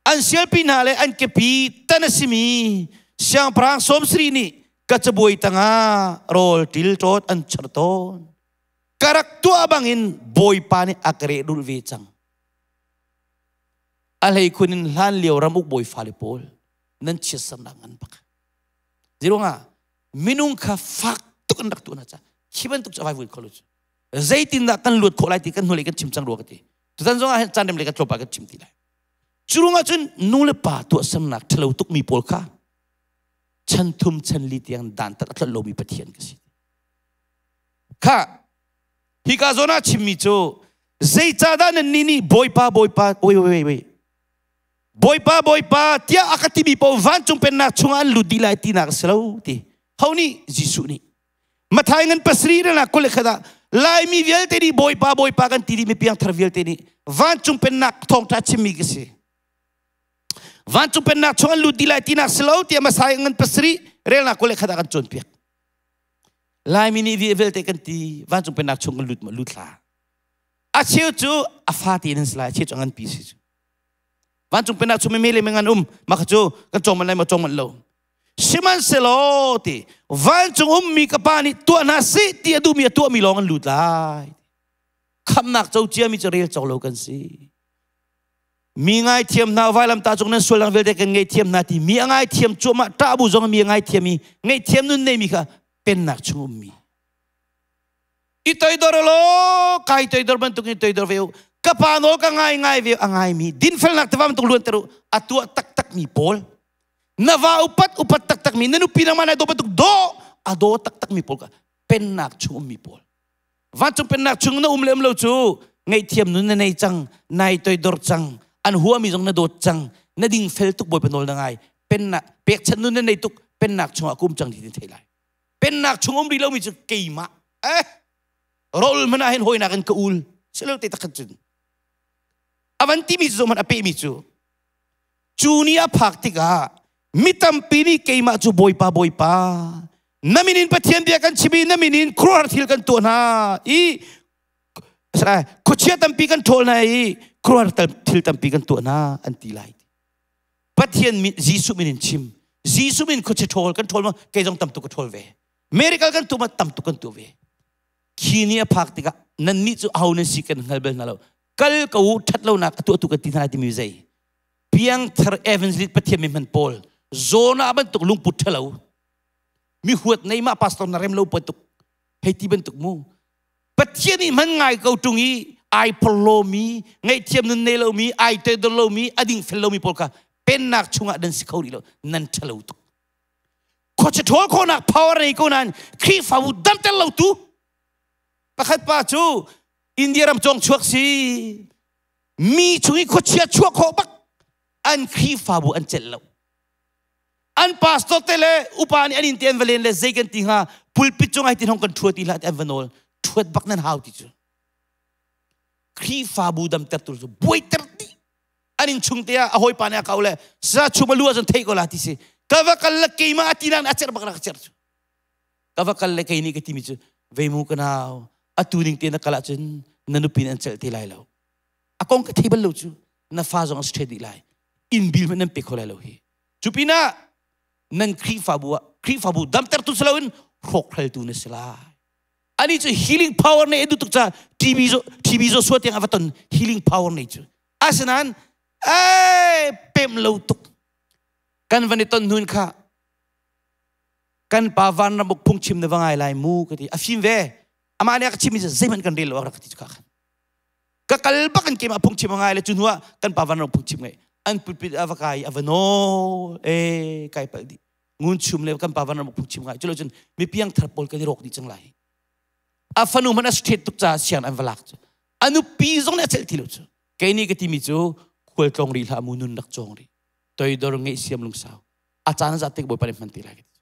an sialpi hna le an kepi tan a simi siangpahrang 70 nih ka cabuai tangah rawl ṭil ṭawt an char tawn. Ka rak tuah bangin Bawipa nih a ka rehrulh ve cang. A hleikhun in hlan lio ramuk bawi fale pawl nan chiatsernak ngan bak. Ziruangah minung kha fak tuk an rak tuah hna ca khi bantuk cu a vaivui kho lo cu. Zeitindah kan luat khawh lai ti kan hnulei kan chim cang rua ka ti. Tutan zong ah hin caan rem le kan tlawmpal kan chim ti lai. Cu ruangah cun nu le pa tuahsernak ṭhalo tukmi pawl kha chan thum chan li tiang dantat a tlolh lomi Pathian ka si. Kha hika zawn ah chimmi cu zeicahdah nannih nih Bawipa Bawipa wait wait wait Bawipa Bawipa tiah a ka timi paoh vancung pennak chungah an lut dih lai tinak a si lo ti. Ho nih? Jesuh nih. Mathai ngan pasarih le 21 ah Laimi vialte nih Bawipa Bawipa kan ti dih mi piangthar vialte nih vancung pennak thawngṭha chimmi ka si. Vancung pennak chung an lut dih lai tinak si lo tiah Masai ngan pasarih relnak 21 ah kan cawnpiak. Laimi nih vialte kan ti vancung pennak chung kan lut ma lut hlah. A cheu cu a fa te nan si lai, a cheu cu a nganpi si cu. Vancung pennak chung mi le ngan um mah kha cu kan cawng man lai maw cawng man lo. Sihmanhsehlaw ti vancung ummi ka pa nih tuah hna seh ti a duhmi a tuahmi lawng an lut lai. Khamnak co ciami cu rel cawk lo kan si. Mi ngaithiam hna vailamtah cung nan sualnak vialte kan ngaihthiam hna ti mi a ngaithiam cuahmah ṭah bu zong mi a ngaithiam i ngaihthiam nun neimi kha pennak chung ummi. I toidor law kai toidor bantuk in toidor ve u. Ka pa nawl ka ngai ngai ve a ngaimi dinfelnak tiva bantuk luanter u a tuah taktak mi pawl. Na va upat upat taktak mi na nupi nangmah nai daw bantuk daw a daw taktak mi pawl ka pennak chung ummi pawl. Vancung pennak chung na um le um lo cu ngaihthiam nun na nei cang, nai toidor cang, an huami zong na dawt cang, na ding fel tuk Bawipa nawl na ngai. Pennak pekchanh nun na nei tuk pennak chungah ka um cang ti thei lai. Pennak chung um rih lomi cu keimah eh rol hmanh ah hin hawinak in ka ul silo te takhat cun avan timi cu hmanh a pehmi cu cu ni a phak tikah mi tampi nih keimah cu Bawipa Bawipa na min in Pathian bia kan chim i na min in khuaruahhar thil kan tuah hna i khuachia tampi kan ṭhawl hna i khuaruahhar thil tampi kan tuah hna an ti lai. Pathian min Jesuh min in chim. Jesuh min khuachia ṭhawl kan ṭhawl ma kei zong tam tuk ka ṭhawl ve. Miracle kan tuah ma tam tuk kan tuah ve. Khi ni a phak tikah nannih cu aho nan si kan hngal bal hna lo. Kal ko u ṭhat lonak a tuahtu kan ti hna lai timi zei. Piangthar evangelist Pathian mi hman pawl Jonah bantuk lungput ṭhalo mi huat nei mah pastor na rem lo bantuk hei ti bantuk mu Pathian nih hman ngai ko ṭung i ai phorhlawmi, ngaihthiam nun nei lomi, ai toidor lomi, a dingfel lomi pawl kha pennak chungah nan si kho rih lo, nan ṭhalo tuk. Khuachia ṭhawl khawhnak power nei ko nain Khrihfabu damter lo tu pakhat pa cu India ram cawng chuak si mi chung i khuachia chuah khawh bak an Khrihfabu an celh lo. An pastor te le upa nih an inn te an va len le zei kan ti hnga pulpit cung ai tin hong kan ṭhua ti hlah ti an va nawl ṭhuat bak nan hau ti cu Khrihfabu damter tu cu buaiter dih. An inn chung te ah a hawipa nih a kau le sa chum a lu ahcun thei ko la ti si. Ka va kal le keimah a ti nak a cerh bak rak cerh cu. Ka va kal le kei nih ka timi cu vei mu ka nau atu ning te na kal ahcun na nupi nih an celh te lai lo. A kong ka thei bal lo cu. Na fa zong a si dih lai. Inn bil hmanh nan pe kho lai lo hi. Cu pinah nan Khrihfabu ah Khrihfabu damtertu si loin hrawkhraltu na si lai. Ani cu healing power nei duh tuk ca TB zo TB zo suat tiang a va ton healing power nei cu. Asinain ei pem lo tuk. Kan van i ton hnun kha kan pa vanram uk phungchim na va ngai lai mu ka ti. A fim ve. Amah nih a ka chimmi cu zeihmanh kan rel lo a rak ka ti cu kha khan. Ka kal bak in keimah phungchim a ngai le cu hnu ah kan pa vanram phungchim ngai. An pulpit a va kai a va nawl e kai palh dih. Ngun chum le kan pa vanram uk phungchim ngai. Culo cun mi piangthar pawl kan i rawk dih cang lai. A fanu hmanh a straight tuk caah siang an va lak cu. A nupi zong nih a celh ti lo cu. Kei nih ka timi cu khualtlawng rih hlah mu nun rak cawng rih. Toidor ngeih siam lungsau. A caan a zat tik Bawipa nih hman ti lai ka ti.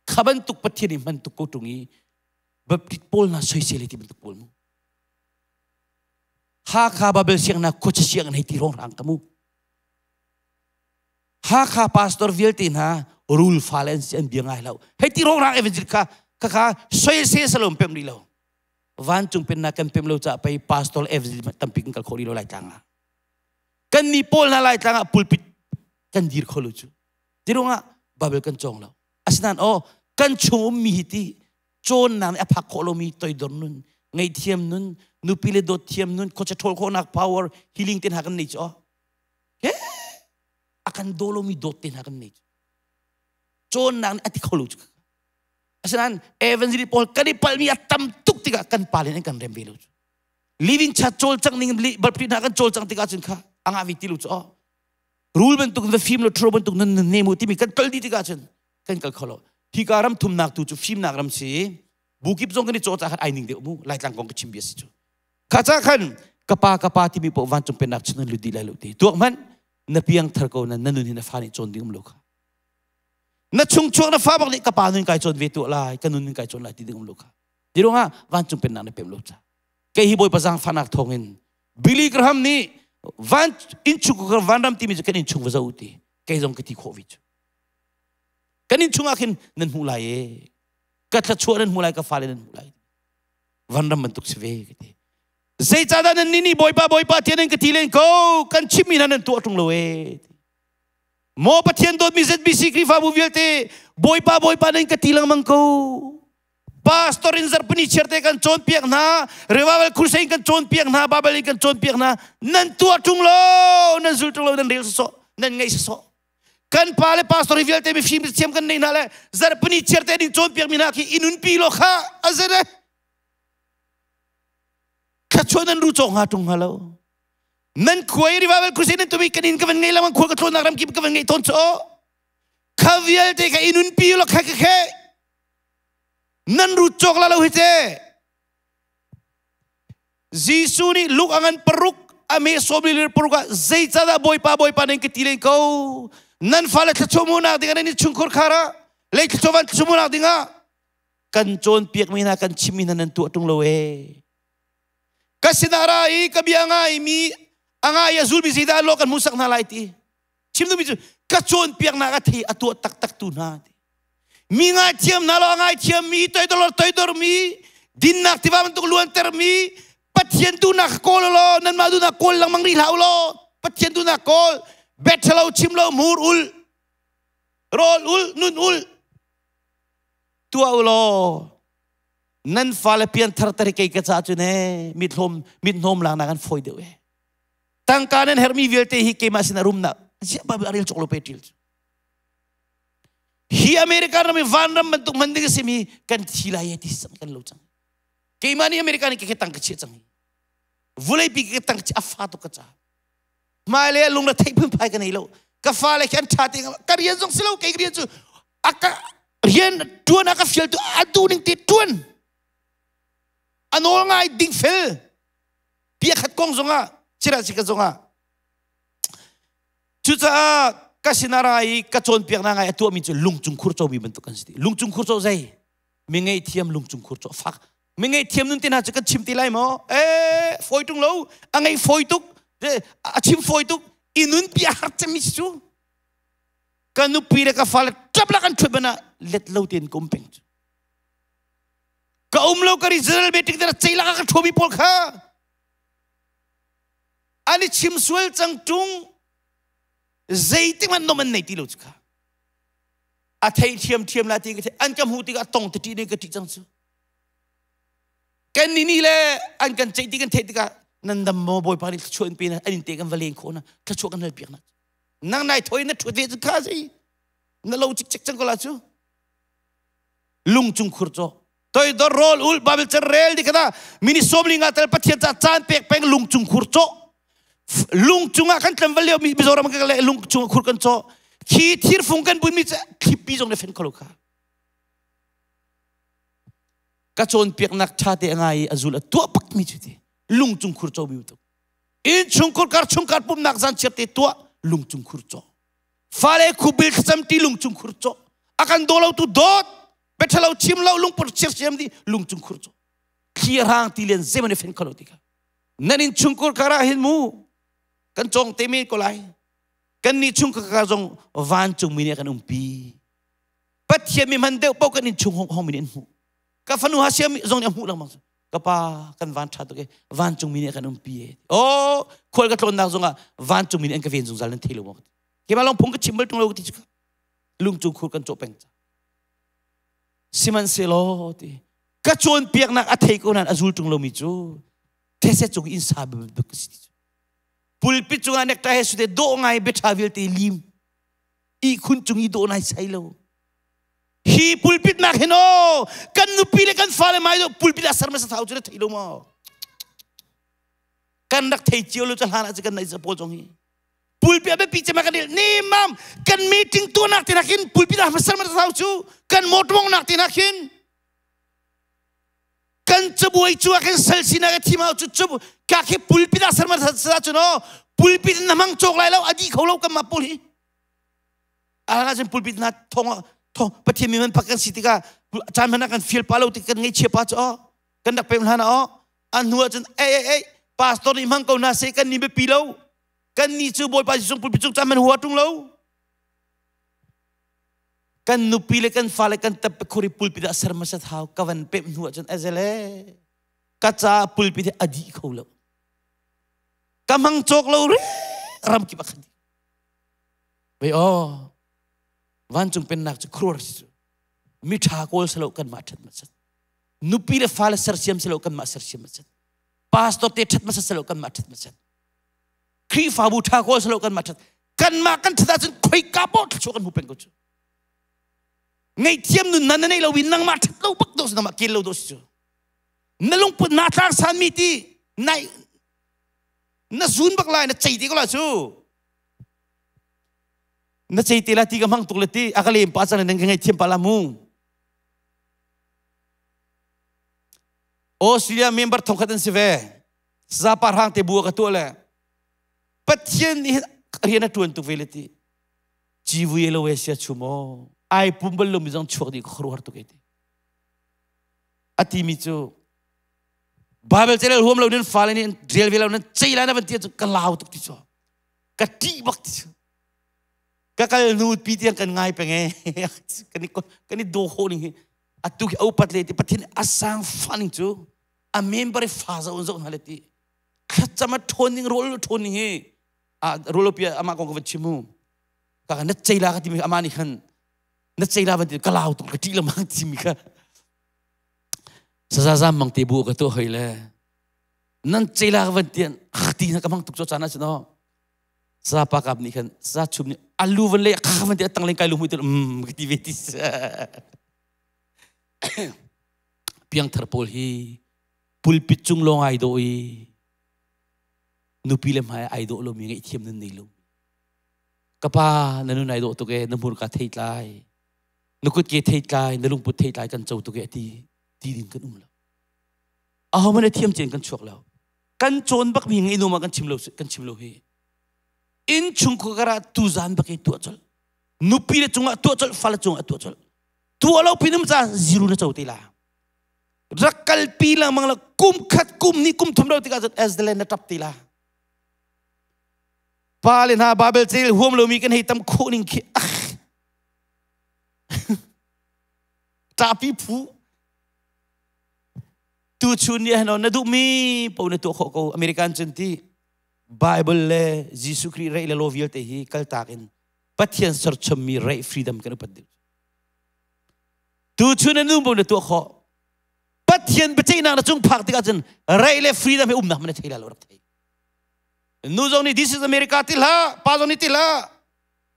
Kha bantuk Pathian nih hman tuk ko ṭung i Baptist pawl hna soisel ti bantuk pawl mu. Hakha Babel siangnak khuacha siang hei ti rong rang ka mu. Hakha pastor vialte hna rul fale an si an bia ngai lo. Hei ti rong rang evangelist kha kha kha soisel salom pem rih lo. Vancung pennak kan pem lo caah pei pastor evangelist tampi kan kal khawh rih lo lai tlang ah. Kan ni pawl hna lai tlang ah pulpit kan dir kho lo cu. Ti ruangah Bible kan cawng lo. Asinain aw kan chung ummi hi ti cawnnak nih a phak khawh lomi toidor nun, ngaihthiam nun, nupi le dawt thiam nun, khuacha ṭhawl khawhnak power, healing te hna kan nei cu aw. He a kan daw lomi dawt te hna kan nei cu. Cawnnak nih a ti kho lo cu. Asinain evangelist pawl kan i palhmi a tam tuk tikah kan pa le an kan rem ve lo cu. Living chat cawlcangh ning balpri hna kan cawlcangh tikah cun kha a ngah ve ti lo cu aw. Rul bantuk na fim lo ṭhuro bantuk nan ne mu timi kan kal dih tikah cun kan kal kho lo. Hika ram thumnak tu cu fimnak ram si. Bukip zong kan i caw ca khan ai ning deuh mu. Laitlang kong ka chim bia si cu. Kha ca khan ka pa ka pa timi paoh vancung pennak chung nan lut dih lai lo ti. Tuak hmanh na piang thar ko na na nun hi na fa nih cawn ding um lo kha. Na chung chuak na fa bak nih ka pa nun kai cawn ve tuah lai, ka nun kai cawn lai ti ding um lo kha. Ti ruangah vancung pennak na pem lo ca. Kei hi Bawipa zaangfahnak thawngin Billy Graham nih van innchung vanram timi cu kan innchung va zoh ti kei zong ka ti khawh ve cu. Kan innchung ah khin nan hmuh lai e. Ka thluachuah nan hmuh lai, ka fale nan hmuh lai. Vanram bantuk si ve ka ti. Zeicahdah nan nih nih Bawipa Bawipa tiah nan ka ti len ko kan chimmi hna nan tuah ṭung lo e. Maw Pathian dawtmi ZBC Khrihfabu vialte Bawipa Bawipa nan ka ti lengmang ko. Pastor in zarhpini chiarte kan cawnpiak hna, revival crusade kan cawnpiak hna, Bible in kan cawnpiak hna. Nan tuah ṭung lo, nan zul ṭung lo, nan rel sawsawh, nan ngaih sawsawh. Kan pa le pastor hi vialte mifim thiam kan nei hna le zarhpini chiarte ding cawnpiak mi hna khi i nunpi lo kha a zere. Thluachuah nan ru cawk hnga ṭung hnga lo. Nan khua i revival crusade nan tumi kan in ka van ngei lengmang khua ka tlawnnak ram kip ka van ngei tawn cu. Kha vialte ka i nunpi lo kha ka khe. Nan rut cawk la lo hi te. Jesuh nih Luke a ngan paruk a me sawm li paruk ah zeicahdah Bawipa Bawipa nan ka ti len ko nan fale thluachuah hmuhnak ding ah nan innchungkhar khar ah lei thluachuah van thluachuah hmuhnak ding ah kan cawnpiakmi hna kan chimmi hna nan tuah ṭung lo ee ka sinah ra i ka bia ngaimi a ngai a zulmi zeidah lo kan hmuhsak hna lai ti chim duhmi cu ka cawnpiaknak a thei a tuah taktak tu hna ti mi ngaithiam hna lo a ngaithiam mi toidor toidor mi dinnak tiva bantuk luanter mi Pathian duhnak kawl law nanmah duhnak kawl lengmang rih hlah law Pathian duhnak kawl bet lo chim lo mur ul rawl ul nun ul tuah u law nan fale pian thar tar kei ka ca cu ne mithlom mithnawm lang nak an fawi deuh e tangka nan hermi vialte hi keimah sin a rumnak ziah Bible a rel cawk lo pe ṭil cu hi America ram i vanram bantuk man ding a simi kan thi lai e ti sang kan lo cang keimah nih America nih ke tang ka chia cang vulei pi ke tang a fa tuk ka ca hmailei ah lung le theih phunphai ka nei lo ka fa le khi an ṭha te ka rian zong si lo kei rian cu a ka rian ṭuan a ka fial tu a duh ning te ṭuan a nawl ngai ding fel bia khat kong zongah chira si ka zongah cucaah ka sinah ra i ka cawnpiaknak ngai a tuahmi cu lungcung khur comi bantuk kan si ti lungcung khur co zei mi ngaihthiam lungcung khur co fak mi ngaihthiam nun te hna cu kan chim ti lai maw e fawi tung lo a ngei fawi tuk a chim fawi tuk. I nunpi a har cemmi si cu. Ka nupi le ka fale ṭap lak an ṭhut ban ah let lo tein ka um peng cu. Ka um lo ka ri general meeting te cei lak ah ka ṭhuami pawl kha an i chim sual cang ṭung zeitik hmanh nom an nei ti lo cu kha. A thei thiam thiam la ti ka an ka hmuh tikah tong te ṭih ne ka ṭih cang cu. Kan ni ni le an kan ceih ti kan theih tikah nan dam maw Bawipa nih thluachuah in pe na an in te kan va len khawh na thluachuah kan hal piak na. Nang nai thoi na ṭhut ve cu kha zei na lo cikcek cang ko la cu. Lung cung khur caw toidor rawl ul Bible cer rel di kata mini sawmli nga tel Pathian ca caan pek peng lung cung khur caw lung cungah kan tlam val lio mi Mizoram kan le lung cung khur kan caw khi thirfung kan bun mi thlipi zong ne fen kholo kha ka cawnpiaknak ṭha te a ngai i a zul a tuah bak mi cu ti lung cung khur caw mi tuk inn chungkhur kar chungkar pumnak zan chiar te tuah lung cung khur caw fale khubil thlacam ti lung cung khur caw a kan daw lo tu dawt biathalo chim lo lungput siam di lung cung khur caw thli rang ti lian zeman i fen kholo ti kha nan in chungkur kar ah hin mu kan cawng te men ko lai kan ni chung ka zong vancung mi nih kan umpi Pathian mi hman deuh paoh kan in chung hong hong mi nih an hmuh ka fanu ha siam zong nih a hmuh lengmang ka pa kan van ṭha tuk e vancung mi nih kan umpi e oh khual ka tlawnnak zongah vancung mi nih an ka ven zungzal nan thei lo maw keimah lawng phung ka chim bal ṭung lo ka ti cu lungcung khur kan cawh peng ca sihmanhsehlaw ti ka cawnpiaknak a thei ko nain a zul ṭung lomi cu these cung inn sa bantuk ka si ti cu pulpit cungah nektai he sute dawh ngai biaṭha vialte lim ihkhun cung i dawh nai sai lo hi pulpit nak hin aw kan nupi le kan fale mai do pulpit a ser ma sa thau chu na thei lo maw kan rak thei cio lo cha hlan ah kan nai pawl zong hi pulpit a biapi cema kan ni mam kan meeting tu nak te nakin pulpit a ser ma thau chu kan motor nak te nakin kan cabuai cu ah khin sal sinak a thim cu cu ka khi pulpit ah serma sa cu no pulpit na hmang cawk lai lo a di kho lo kan mah pawl hi a cun pulpit na thong thong pathian mi man pak kan si tikah caan hmanh ah kan feel pa lo tik kan ngaihchia pa cu oh kan rak pem hlan oh a hnu ah cun ei ei ei pastor nih hmang ko na se kan ni biapi lo kan ni cu bawipa Jesuh pulpit cung caan man hua tung lo Kan nupi le kan fale kan tap khuri pulpit ah ser hmasat hau ka van pemh hnu ahcun azele ka ca pulpit hi a dih kho lo. Ka hmang cawk lo re ram kip ah khan dih. Ve aw vancung pennak cu khuruar si cu mi ṭha kawl selo kanmah ṭhat hmasat. Nupi le fale sersiam selo kanmah sersiam hmasat. Pastor te ṭhat hmasat selo kanmah ṭhat hmasat. Khrihfabu ṭha kawl selo kanmah ṭhat kanmah kan ṭhat ahcun khoika paoh thluachuah kan hmu peng ko cu ngaihthiam nun na nei lo i nangmah ṭhat lo bak do si nangmah kel lo do si cu na lungput naa tlang san mi ti nai na zun bak lai na cei ti ko la cu na cei te la ti ka hmang tuk le ti a ka lem pa cang nan ka ngaihthiam pa la mu Australia member thongkhat an si ve zapa hrang te bu ka tuah le Pathian nih rian a ṭuan tuk ve le ti civui lo e sia chum aw ai pum bal lomi zong chuak dih khuaruahhar tuk e ti a timi cu Bible celel huam lo nin fale nih rel ve lo nan cei lai na van ti cu ka lau tuk ti cu ka ṭih bak ti cu ka kal nu pi tiang kan ngai peng e kan i kan i do ho ning hi atu khi opat le ti Pathian a sang fa ning cu a member fa zo zo hna le ti thlacam a ṭhawn ning rawl ṭhawn ning hi a rawl pia amah kong ka van chim mu ka na ceila ka timi amah nih khan na ceila van ti ka lau tuk ka ṭih lamang timi kha saza zam mang te bu ka to hoi le nan ceila ka van tian ti na ka mang tuk cho chan ah no sa pa kap nih khan sa chum nih alu van le kha van ti atang leng kai lu mui tu um ka ti ve ti piangthar pawl hi pulpit cung lawng ai dawh i nupi le hmai ai dawh lomi ngaihthiam nan nei lo ka pa na nun ai dawh tuk e na hmurka thei tlai na kut ke thei tlai na lungput thei tlai kan co tuk e ti ti ding kan um lo aho man thiam chen kan chuak lo kan cawn bak mi ngai numa kan chim lo kan chim lo hi in chung kara tu zan bak i tuah chol nupi le cungah tuah chol fale cungah tuah chol tuah lo pinum ca zero na co te la rak kalpi lengmang la kum khat kum ni kum thum lo tikah cun as the land na tap ti la. Pa le hna Bible cel huam lomi kan hei tam khawh ning khi ah. Ṭapi phu. Tu chun ni ahno na duhmi po na tuah khawh ko. American cun ti Bible le Jesuh Khrih reih le law vialte hi kaltak in Pathian serchommi reih freedom kan upat deuh. Tu chun na nu po na tuah khawh. Pathian biaceihnak na cung phak tikah cun reih le freedom hi umnak man na thei la lo rak thei. Nu zong nih this is America ti hlah, pa zong nih ti hlah.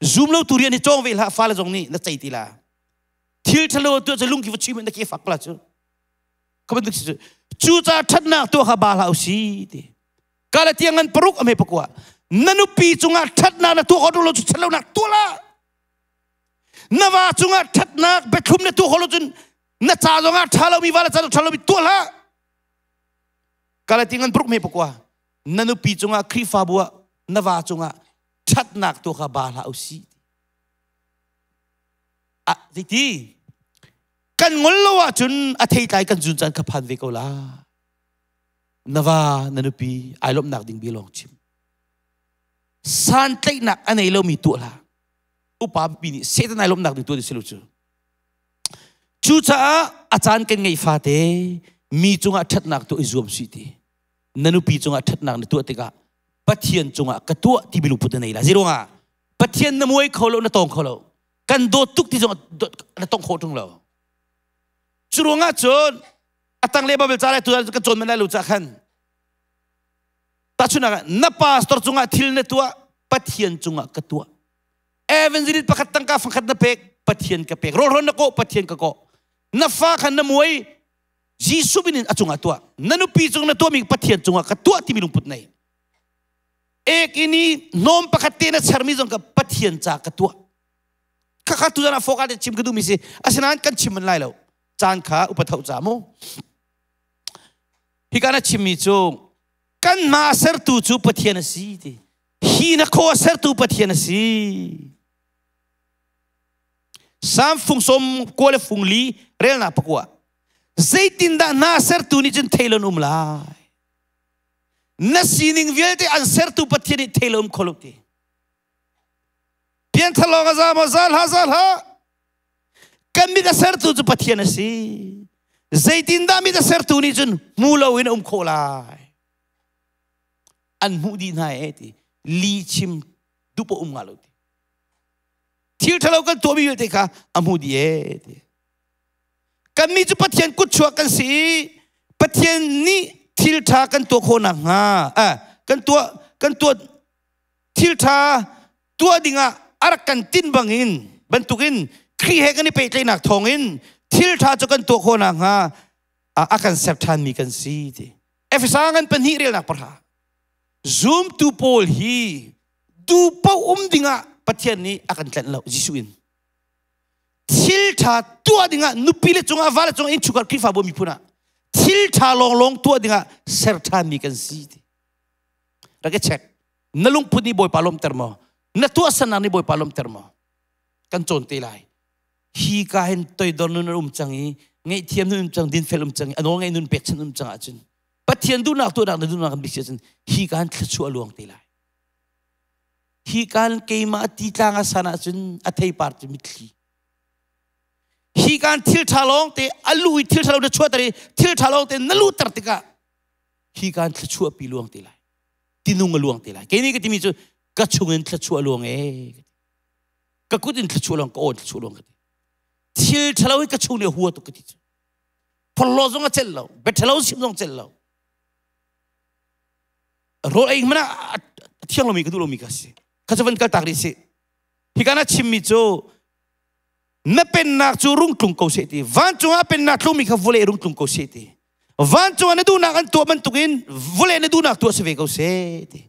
Zoom lo tu rian hi cawng ve hlah, fale zong nih na cei ti la. Thil ṭhalo tuah cu lungki va chim na ke fak la cu. Ka bantuk si cu. Cu ca ṭhatnak tuah kha ba hlah usi ti. Galatia ngan paruk ame pakua. Na nupi cungah ṭhatnak na tuah kho lo cu ṭhatlonak tuah la. Na va cungah ṭhatnak biathlum na tuah kho lo cun na ca zongah ṭha lomi va le ca ṭha lomi tuah hlah. Galatia ngan paruk me pakua. Na nupi cungah Khrihfabu ah na va cungah ṭhatnak tu kha ba hlah usih. Ah, zeiti? Kan ngol lo ahcun a theitlai kan zun caan kha phan ve ko la. Na va, na nupi ai lawmhnak ding bia lawng chim. Santlaihnak a nei lomi tuah hlah. Upa pi nih Satan ai lawmhnak ding tuah ti si lo cu. Cucaah a caan kan ngeih fate mi cungah ṭhatnak tuah i zuam sih ti. Na nupi cungah ṭhatnak na tuah tikah Pathian cungah ka tuah ti lungput na nei la. Zeiruangah? Pathian na muai kho lo, na tawng kho lo. Kan dawt tuk ti zong na tong khawh ṭung lo. Cu ruangah cun a tangle Bible ca lai tu kan cawn men lai lo ca khan tahchunhnak ah na pastor cungah thil na tuah Pathian cungah ka tuah evangelist pakhat tangka fangkhat na pek Pathian ka pek rawlhrawn na kawh Pathian ka kawh na fa khan na muai Jesuh min in a cungah tuah na nupi cung na tuahmi Pathian cungah ka tuah timi lungput nei ek in i hnawm pakhat te na chermi zong ka Pathian ca ka tuah khakha tu zan ah foka te chim ka duhmi si asinain kan chim man lai lo caan kha upa tho ca mu hika na chimmi cu kan hma sertu cu Pathian a si ti hi na khaw sertu Pathian a si Sam fung som kua le fung li relnak pakua. Zeitindah na sertu nih cun thei lo um lai? Na sining vialte an sertu Pathian nih thei lo um kho lo ti. Pianthar lawng a za maw zal ha zal ha. Kan mit a sertu cu Pathian a si. Zeitindah mit a sertu nih cun hmu lo in um khawh lai? An hmuh dih hna e ti. Li chim dup um nga lo ti. Thil ṭhalo kan tuahmi vialte kha a hmu dih ee ti. Kannih cu Pathian kutchuak kan si i Pathian nih thil ṭha kan tuah khawh nakhnga kan tuah kan tuah thil ṭha tuah dingah a rak kan tinh bangin bantukin Khrih he kan i pehtlaihnak thawngin thil ṭha cu kan tuah khawh nakhnga a kan ser ṭhanmi kan si ti. Efesa ngan pahnih relnak pahra. Zumtu pawl hi du paoh um dingah Pathian nih a kan tlanh lo Jesuh in. Thil ṭha tuah dingah nupi le cungah va le cungah innchungkhar Khrihfabu miphun ah thil ṭha lawnglawng tuah dingah ser ṭhanmi kan si ti. Rak i check. Na lungput nih Bawipa lawmhter maw? Na tuahsernak nih Bawipa lawmhter maw? Kan cawn te lai. Hi ka hin toidor nun an um cang i ngaihthiam nun um cang, dinfel um cang i a nawl ngaih nun pekchanh um cang ahcun Pathian duhnak tuahnak na duhnak kan bik si ahcun hi kan thluachuah luang te lai. Hi kan keimah ti tlang a san ahcun a theipar cu mitthli. Hi kan thil ṭha lawng te a lu i thil ṭha lo na chuahter i thil ṭha lawng te na luhter tikah hi kan thluachuah pi luang te lai. Tinung a luang te lai. Kei nih ka timi cu ka chungin thluachuah luang e. Ka kut in thluachuah luang, ka aw in thluachuah luang ka ti. Thil ṭhalo hi ka chung nih a hua tuk ka ti cu. Phorhlaw zong a celh lo, biaṭhalo chim zong celh lo. Rawl ei hmanh ah a thiang lomi ka duh lomi ka si. Kha cu van kal tak rih sih. Hika na chimmi cu na pennak cu rung tlung ko seh ti. Vancung ah pennak tlungmi kha vawlei rung tlung ko seh ti. Vancung ah na duhnak an tuah bantukin vawlei na duhnak tuah si ve ko seh ti.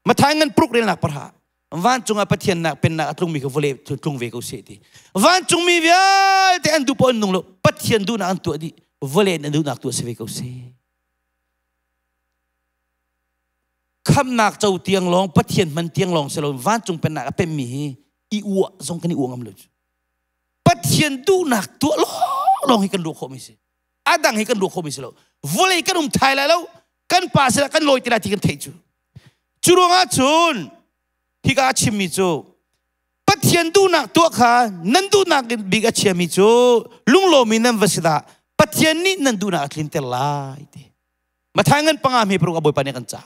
Mathai ngan pruk relnak parha. Vancung ah Pathian nak pennak a tlungmi kha vawlei tlung ve ko seh ti. Vancungmi vialte an duh paoh an nung lo. Pathian duhnak an tuah dih. Vawlei an duhnak tuah si ve ko seh. Khamnak co tiang lawng Pathian hman tiang lawng si lo vancung pennak a pemmi hi i uah zong kan i uah ngam lo. Pathian duhnak tuah lawng hi kan ruah khawhmi si. A dang hi kan ruah khawhmi si lo. Vawlei kan um thai lai lo. Kan pa sinah kan lawi ti lai ti kan theih cu. Cu ruangah cun. Hika a chimmi cu Pathian duhnak tuah kha nan duhnak bik a chiami cu lunglawm in nan va si dah Pathian nih nan duhnak a tlinter lai ti. Matthai ngan panga hme paruk a Bawipa nih kan ca.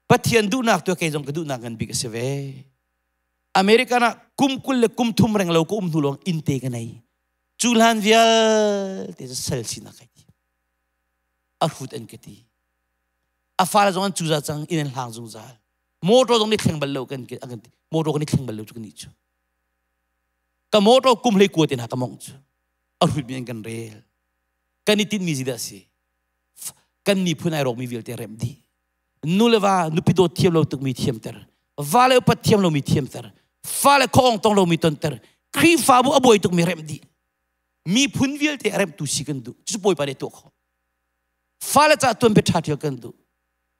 Pathian duhnak tuah kei zong ka duhnak ngan bik a si ve. American ah kum 20 le kum 30 reng lo ka um hnu lawng inn te ka nei. Cu hlan vialte cu sal sinak kai ti. A hrut an ka ti. A fale zong an cuza cang inn an hlang zungzal. Motor zong nih thleng bal lo kan kan ti. Motor kan i thleng bal lo cu kan nih cu. Ka motor kum hlei kua te hna ka mong cu. A hrut mi an kan rel. Kan i tinhmi zeidah a si? Kan miphun ai rawkmi vialte remh dih. Nu le va nupi dawt thiam lo tukmi thiamter. Va le upat thiam lomi thiamter. Fale khuaawng tong lomi tonter. Khrihfabu a buai tukmi remh dih. Miphun vialte a remhtu si kan duh. Cucu Bawipa nih tuah khawh. Fale caah tuanbia ṭha ṭial kan duh.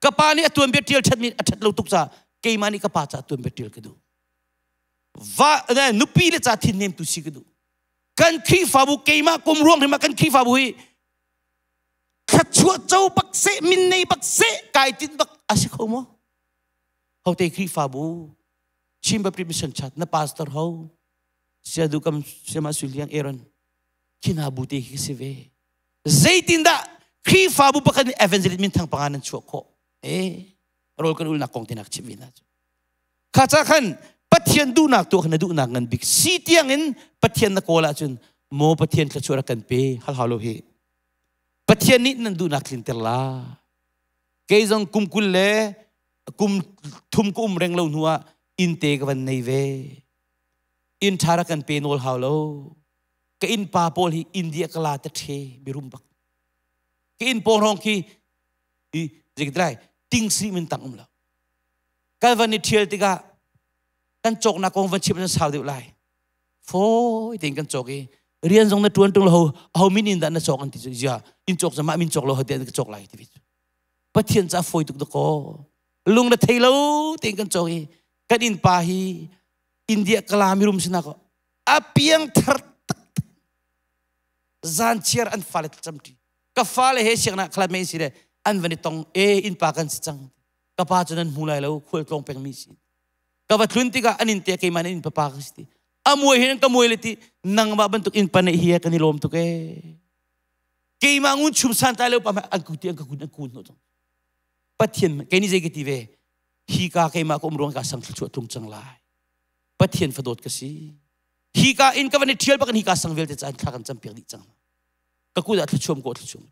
Ka pa nih a tuanbia ṭial ṭhatmi a ṭhat lo tuk caah keimah nih ka pa caah tuanbia ṭial ka duh. Va nupi le ca thinnemtu si ka duh. Kan Khrihfabu keimah kum ruang hrim ah kan Khrihfabu hi thluachuah co bak seh min nei bak seh kai tin bak a si kho maw? Hote Khrihfabu Chin Baptist Mission Church na pastor ho siadu kam siama suiliang Aaron khina bu te khi si ve. Zeitindah Khrihfabu pakhat nih evangelist min thang panga nan chuah khawh? Eh, rawl kan ulnak kong tinak chim ve na cu. Kha ca khan Pathian duhnak tuah kha na duhnak ngan bik si tiang in Pathian na kawl ahcun maw Pathian thluachuah rak kan pe hal hau lo hi. Pathian nih nan duhnak tlinter la. Kei zong kum 20 le kum 30 ka um reng lo hnu ah inn te ka van nei ve. Inn ṭha rak kan pe nawl hau lo. Ka inn pa pawl hi India ka la te ṭhe mirum bak. Ka inn pawng hrawng khi i zeitlai ting si min tang um lo. Kan van i ṭhial tikah kan cawknak kong van chim nan sau deuh lai. Fawi tein kan cawk i rian zong na ṭuan ṭung lo ho min in dah na cawk an ti cu zia in cawk mah min cawk lo ho te an ka cawk lai ti cu. Pathian ca fawi tuk dakaw. Lung na thei lo tein kan cawk i kan inn pa hi India kala mirum sinak a piang thar taktak. Zan chiar an fale thlacam ṭi. Ka fale he siangnak khalat mei si le an van i tong e inn pa kan si cang. Ka pa cu nan hmu lai lo khual tlawng pengmi si. Ka va tlun tikah an inn te keimah inn papa ka si ti. A muai hin ka muai le ti nangmah bantuk inn pa neih hi kan i lawm tuk e. Keimah ngun chum san tlai lo pa an ku ti an ka kun an kun hnawh cang. Pathian kei nih zei ka ti ve hi ka keimah ka um ruang ka sang thluachuah tlung cang lai. Pathian fadawt ka si. Hi ka in ka van i ṭhial bak in hi ka sang vialte caan thla kan campiak dih cang. Ka kut ah thluachuam ko thluachuam.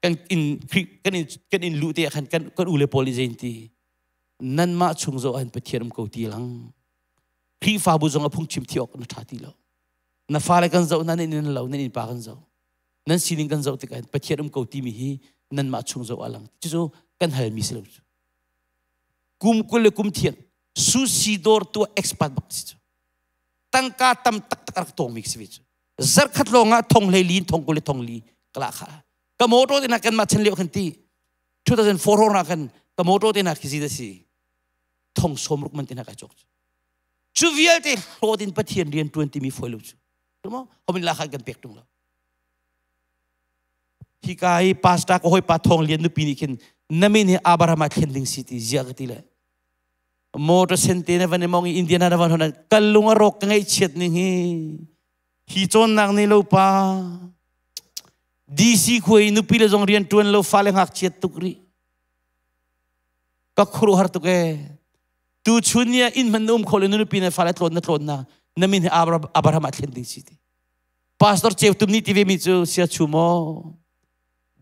Kan in kan in kan in luh te ah khan kan kan u le pawl i zein ti nanmah chung zo an Pathian um ko ti lang. Khrihfabu zong a phungchim thi awk na ṭha ti lo. Na fale kan zoh nan in lo nan in pa kan zoh. Nan sining kan zoh tikah Pathian um ko timi hi nanmah chung zoh a lang. Cucu kan halmi si lo cu. Kum 20 le kum thian sushi dawr tuah expert bak si cu. Tangka tam taktak a rak tawngmi si ve cu. Zarkhat lawng ah thong hlei li in thong 20 le thong li kala kha. Ka motor te na kan mah chan lio khan ti 2004 hrawng ah khan ka motor te na khi zi da si thong 60 man te na kai cawk cu. Cu vialte hlawt in Pathian rian tuan timi foi lo cu. Mo homin la khan kan pek tung lo. Hika hi pastor ka hawipa Thawng Lian nupi nih khin na min hi Abraham ah thlen ding si ti ziah ka ti le motor sen te na van i mong i Indiana na van hon kal lung a rawk ka ngaihchiat ning hi hi cawnnak nei lo pa DC khua i nupi le zong rian tuan lo fale ngakchiat tuk rih ka khuru har tuk e tu chun ni ah inn hman na um kho le na nupi na fale tlawn na tlawn na na min hi Abraham ah thlen ding si ti Pastor Ceu Tum nih ti ve mi cu sia chu maw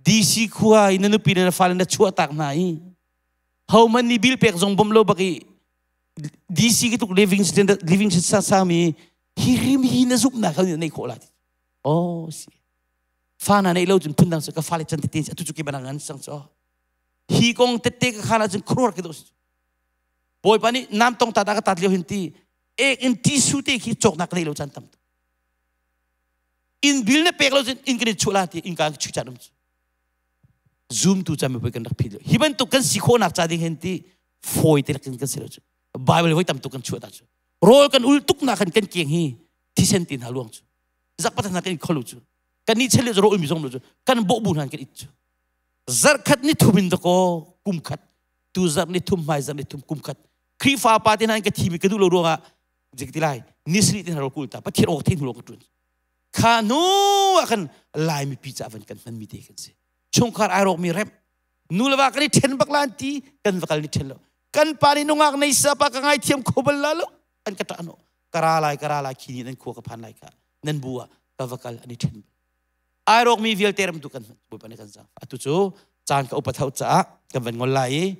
DC khua i na nupi le na fale na chuah tak hna i hohmanh nih bill pek zong bawm lo bak i DC ki tuk living standard living sa sa mi hi rim hi na zumhnak kha nei khawh la ti oh si fa na nei lo cun phundang cu ka fale chan tete atu cu ki banang an sang cho hi kong tette ka khan ahcun khuruar ki do Bawipa nih nam tong ta ta ka tat lio hin ti ek in ti su te khi cawknak nei lo chan tam inn bil na pek lo cun inn kan i chuah la ti innka chu chan um cu zoom tu chan mipui kan rak phit hi bantuk kan si khawhnak ca ding hin ti fawi te lakin kan si lo cu bible voi tam tuk kan chuah ta cu rawl kan ul tuk na kan kan kiang hi thisen tin ha luang cu zakpat na kan kholu cu kan ni chele ro ul mi zong lo cu kan bo bu hnan kan it cu zarkhat ni thum in dako kum khat tu zarh ni thum hmai zarh ni thum kum khat. Khrihfa pa te hna in ka thimi ka duh lo ruangah zik ti lai nisri te hna ro kul ta Pathian awk thein hnu ka ṭun kha hnu ah khan Lai mipi ca van kan hman mi te kan si. Chungkhar ai rawk mi rem, nu le va kan i ṭhen bak la an ti, kan va kal ni ṭhen lo. Kan pa nih nungak nei sa pa ka ngai thiam kho bal la lo an ka ṭah no kara lai kara lai khi ni nan khua ka phan lai ka nan bu ah ka va kal an i ṭhen. Ai rawk mi vialte ram tu kan hman. Bawipa nih kan zang atu cu caan ka upat hau caah kan van ngol lai i.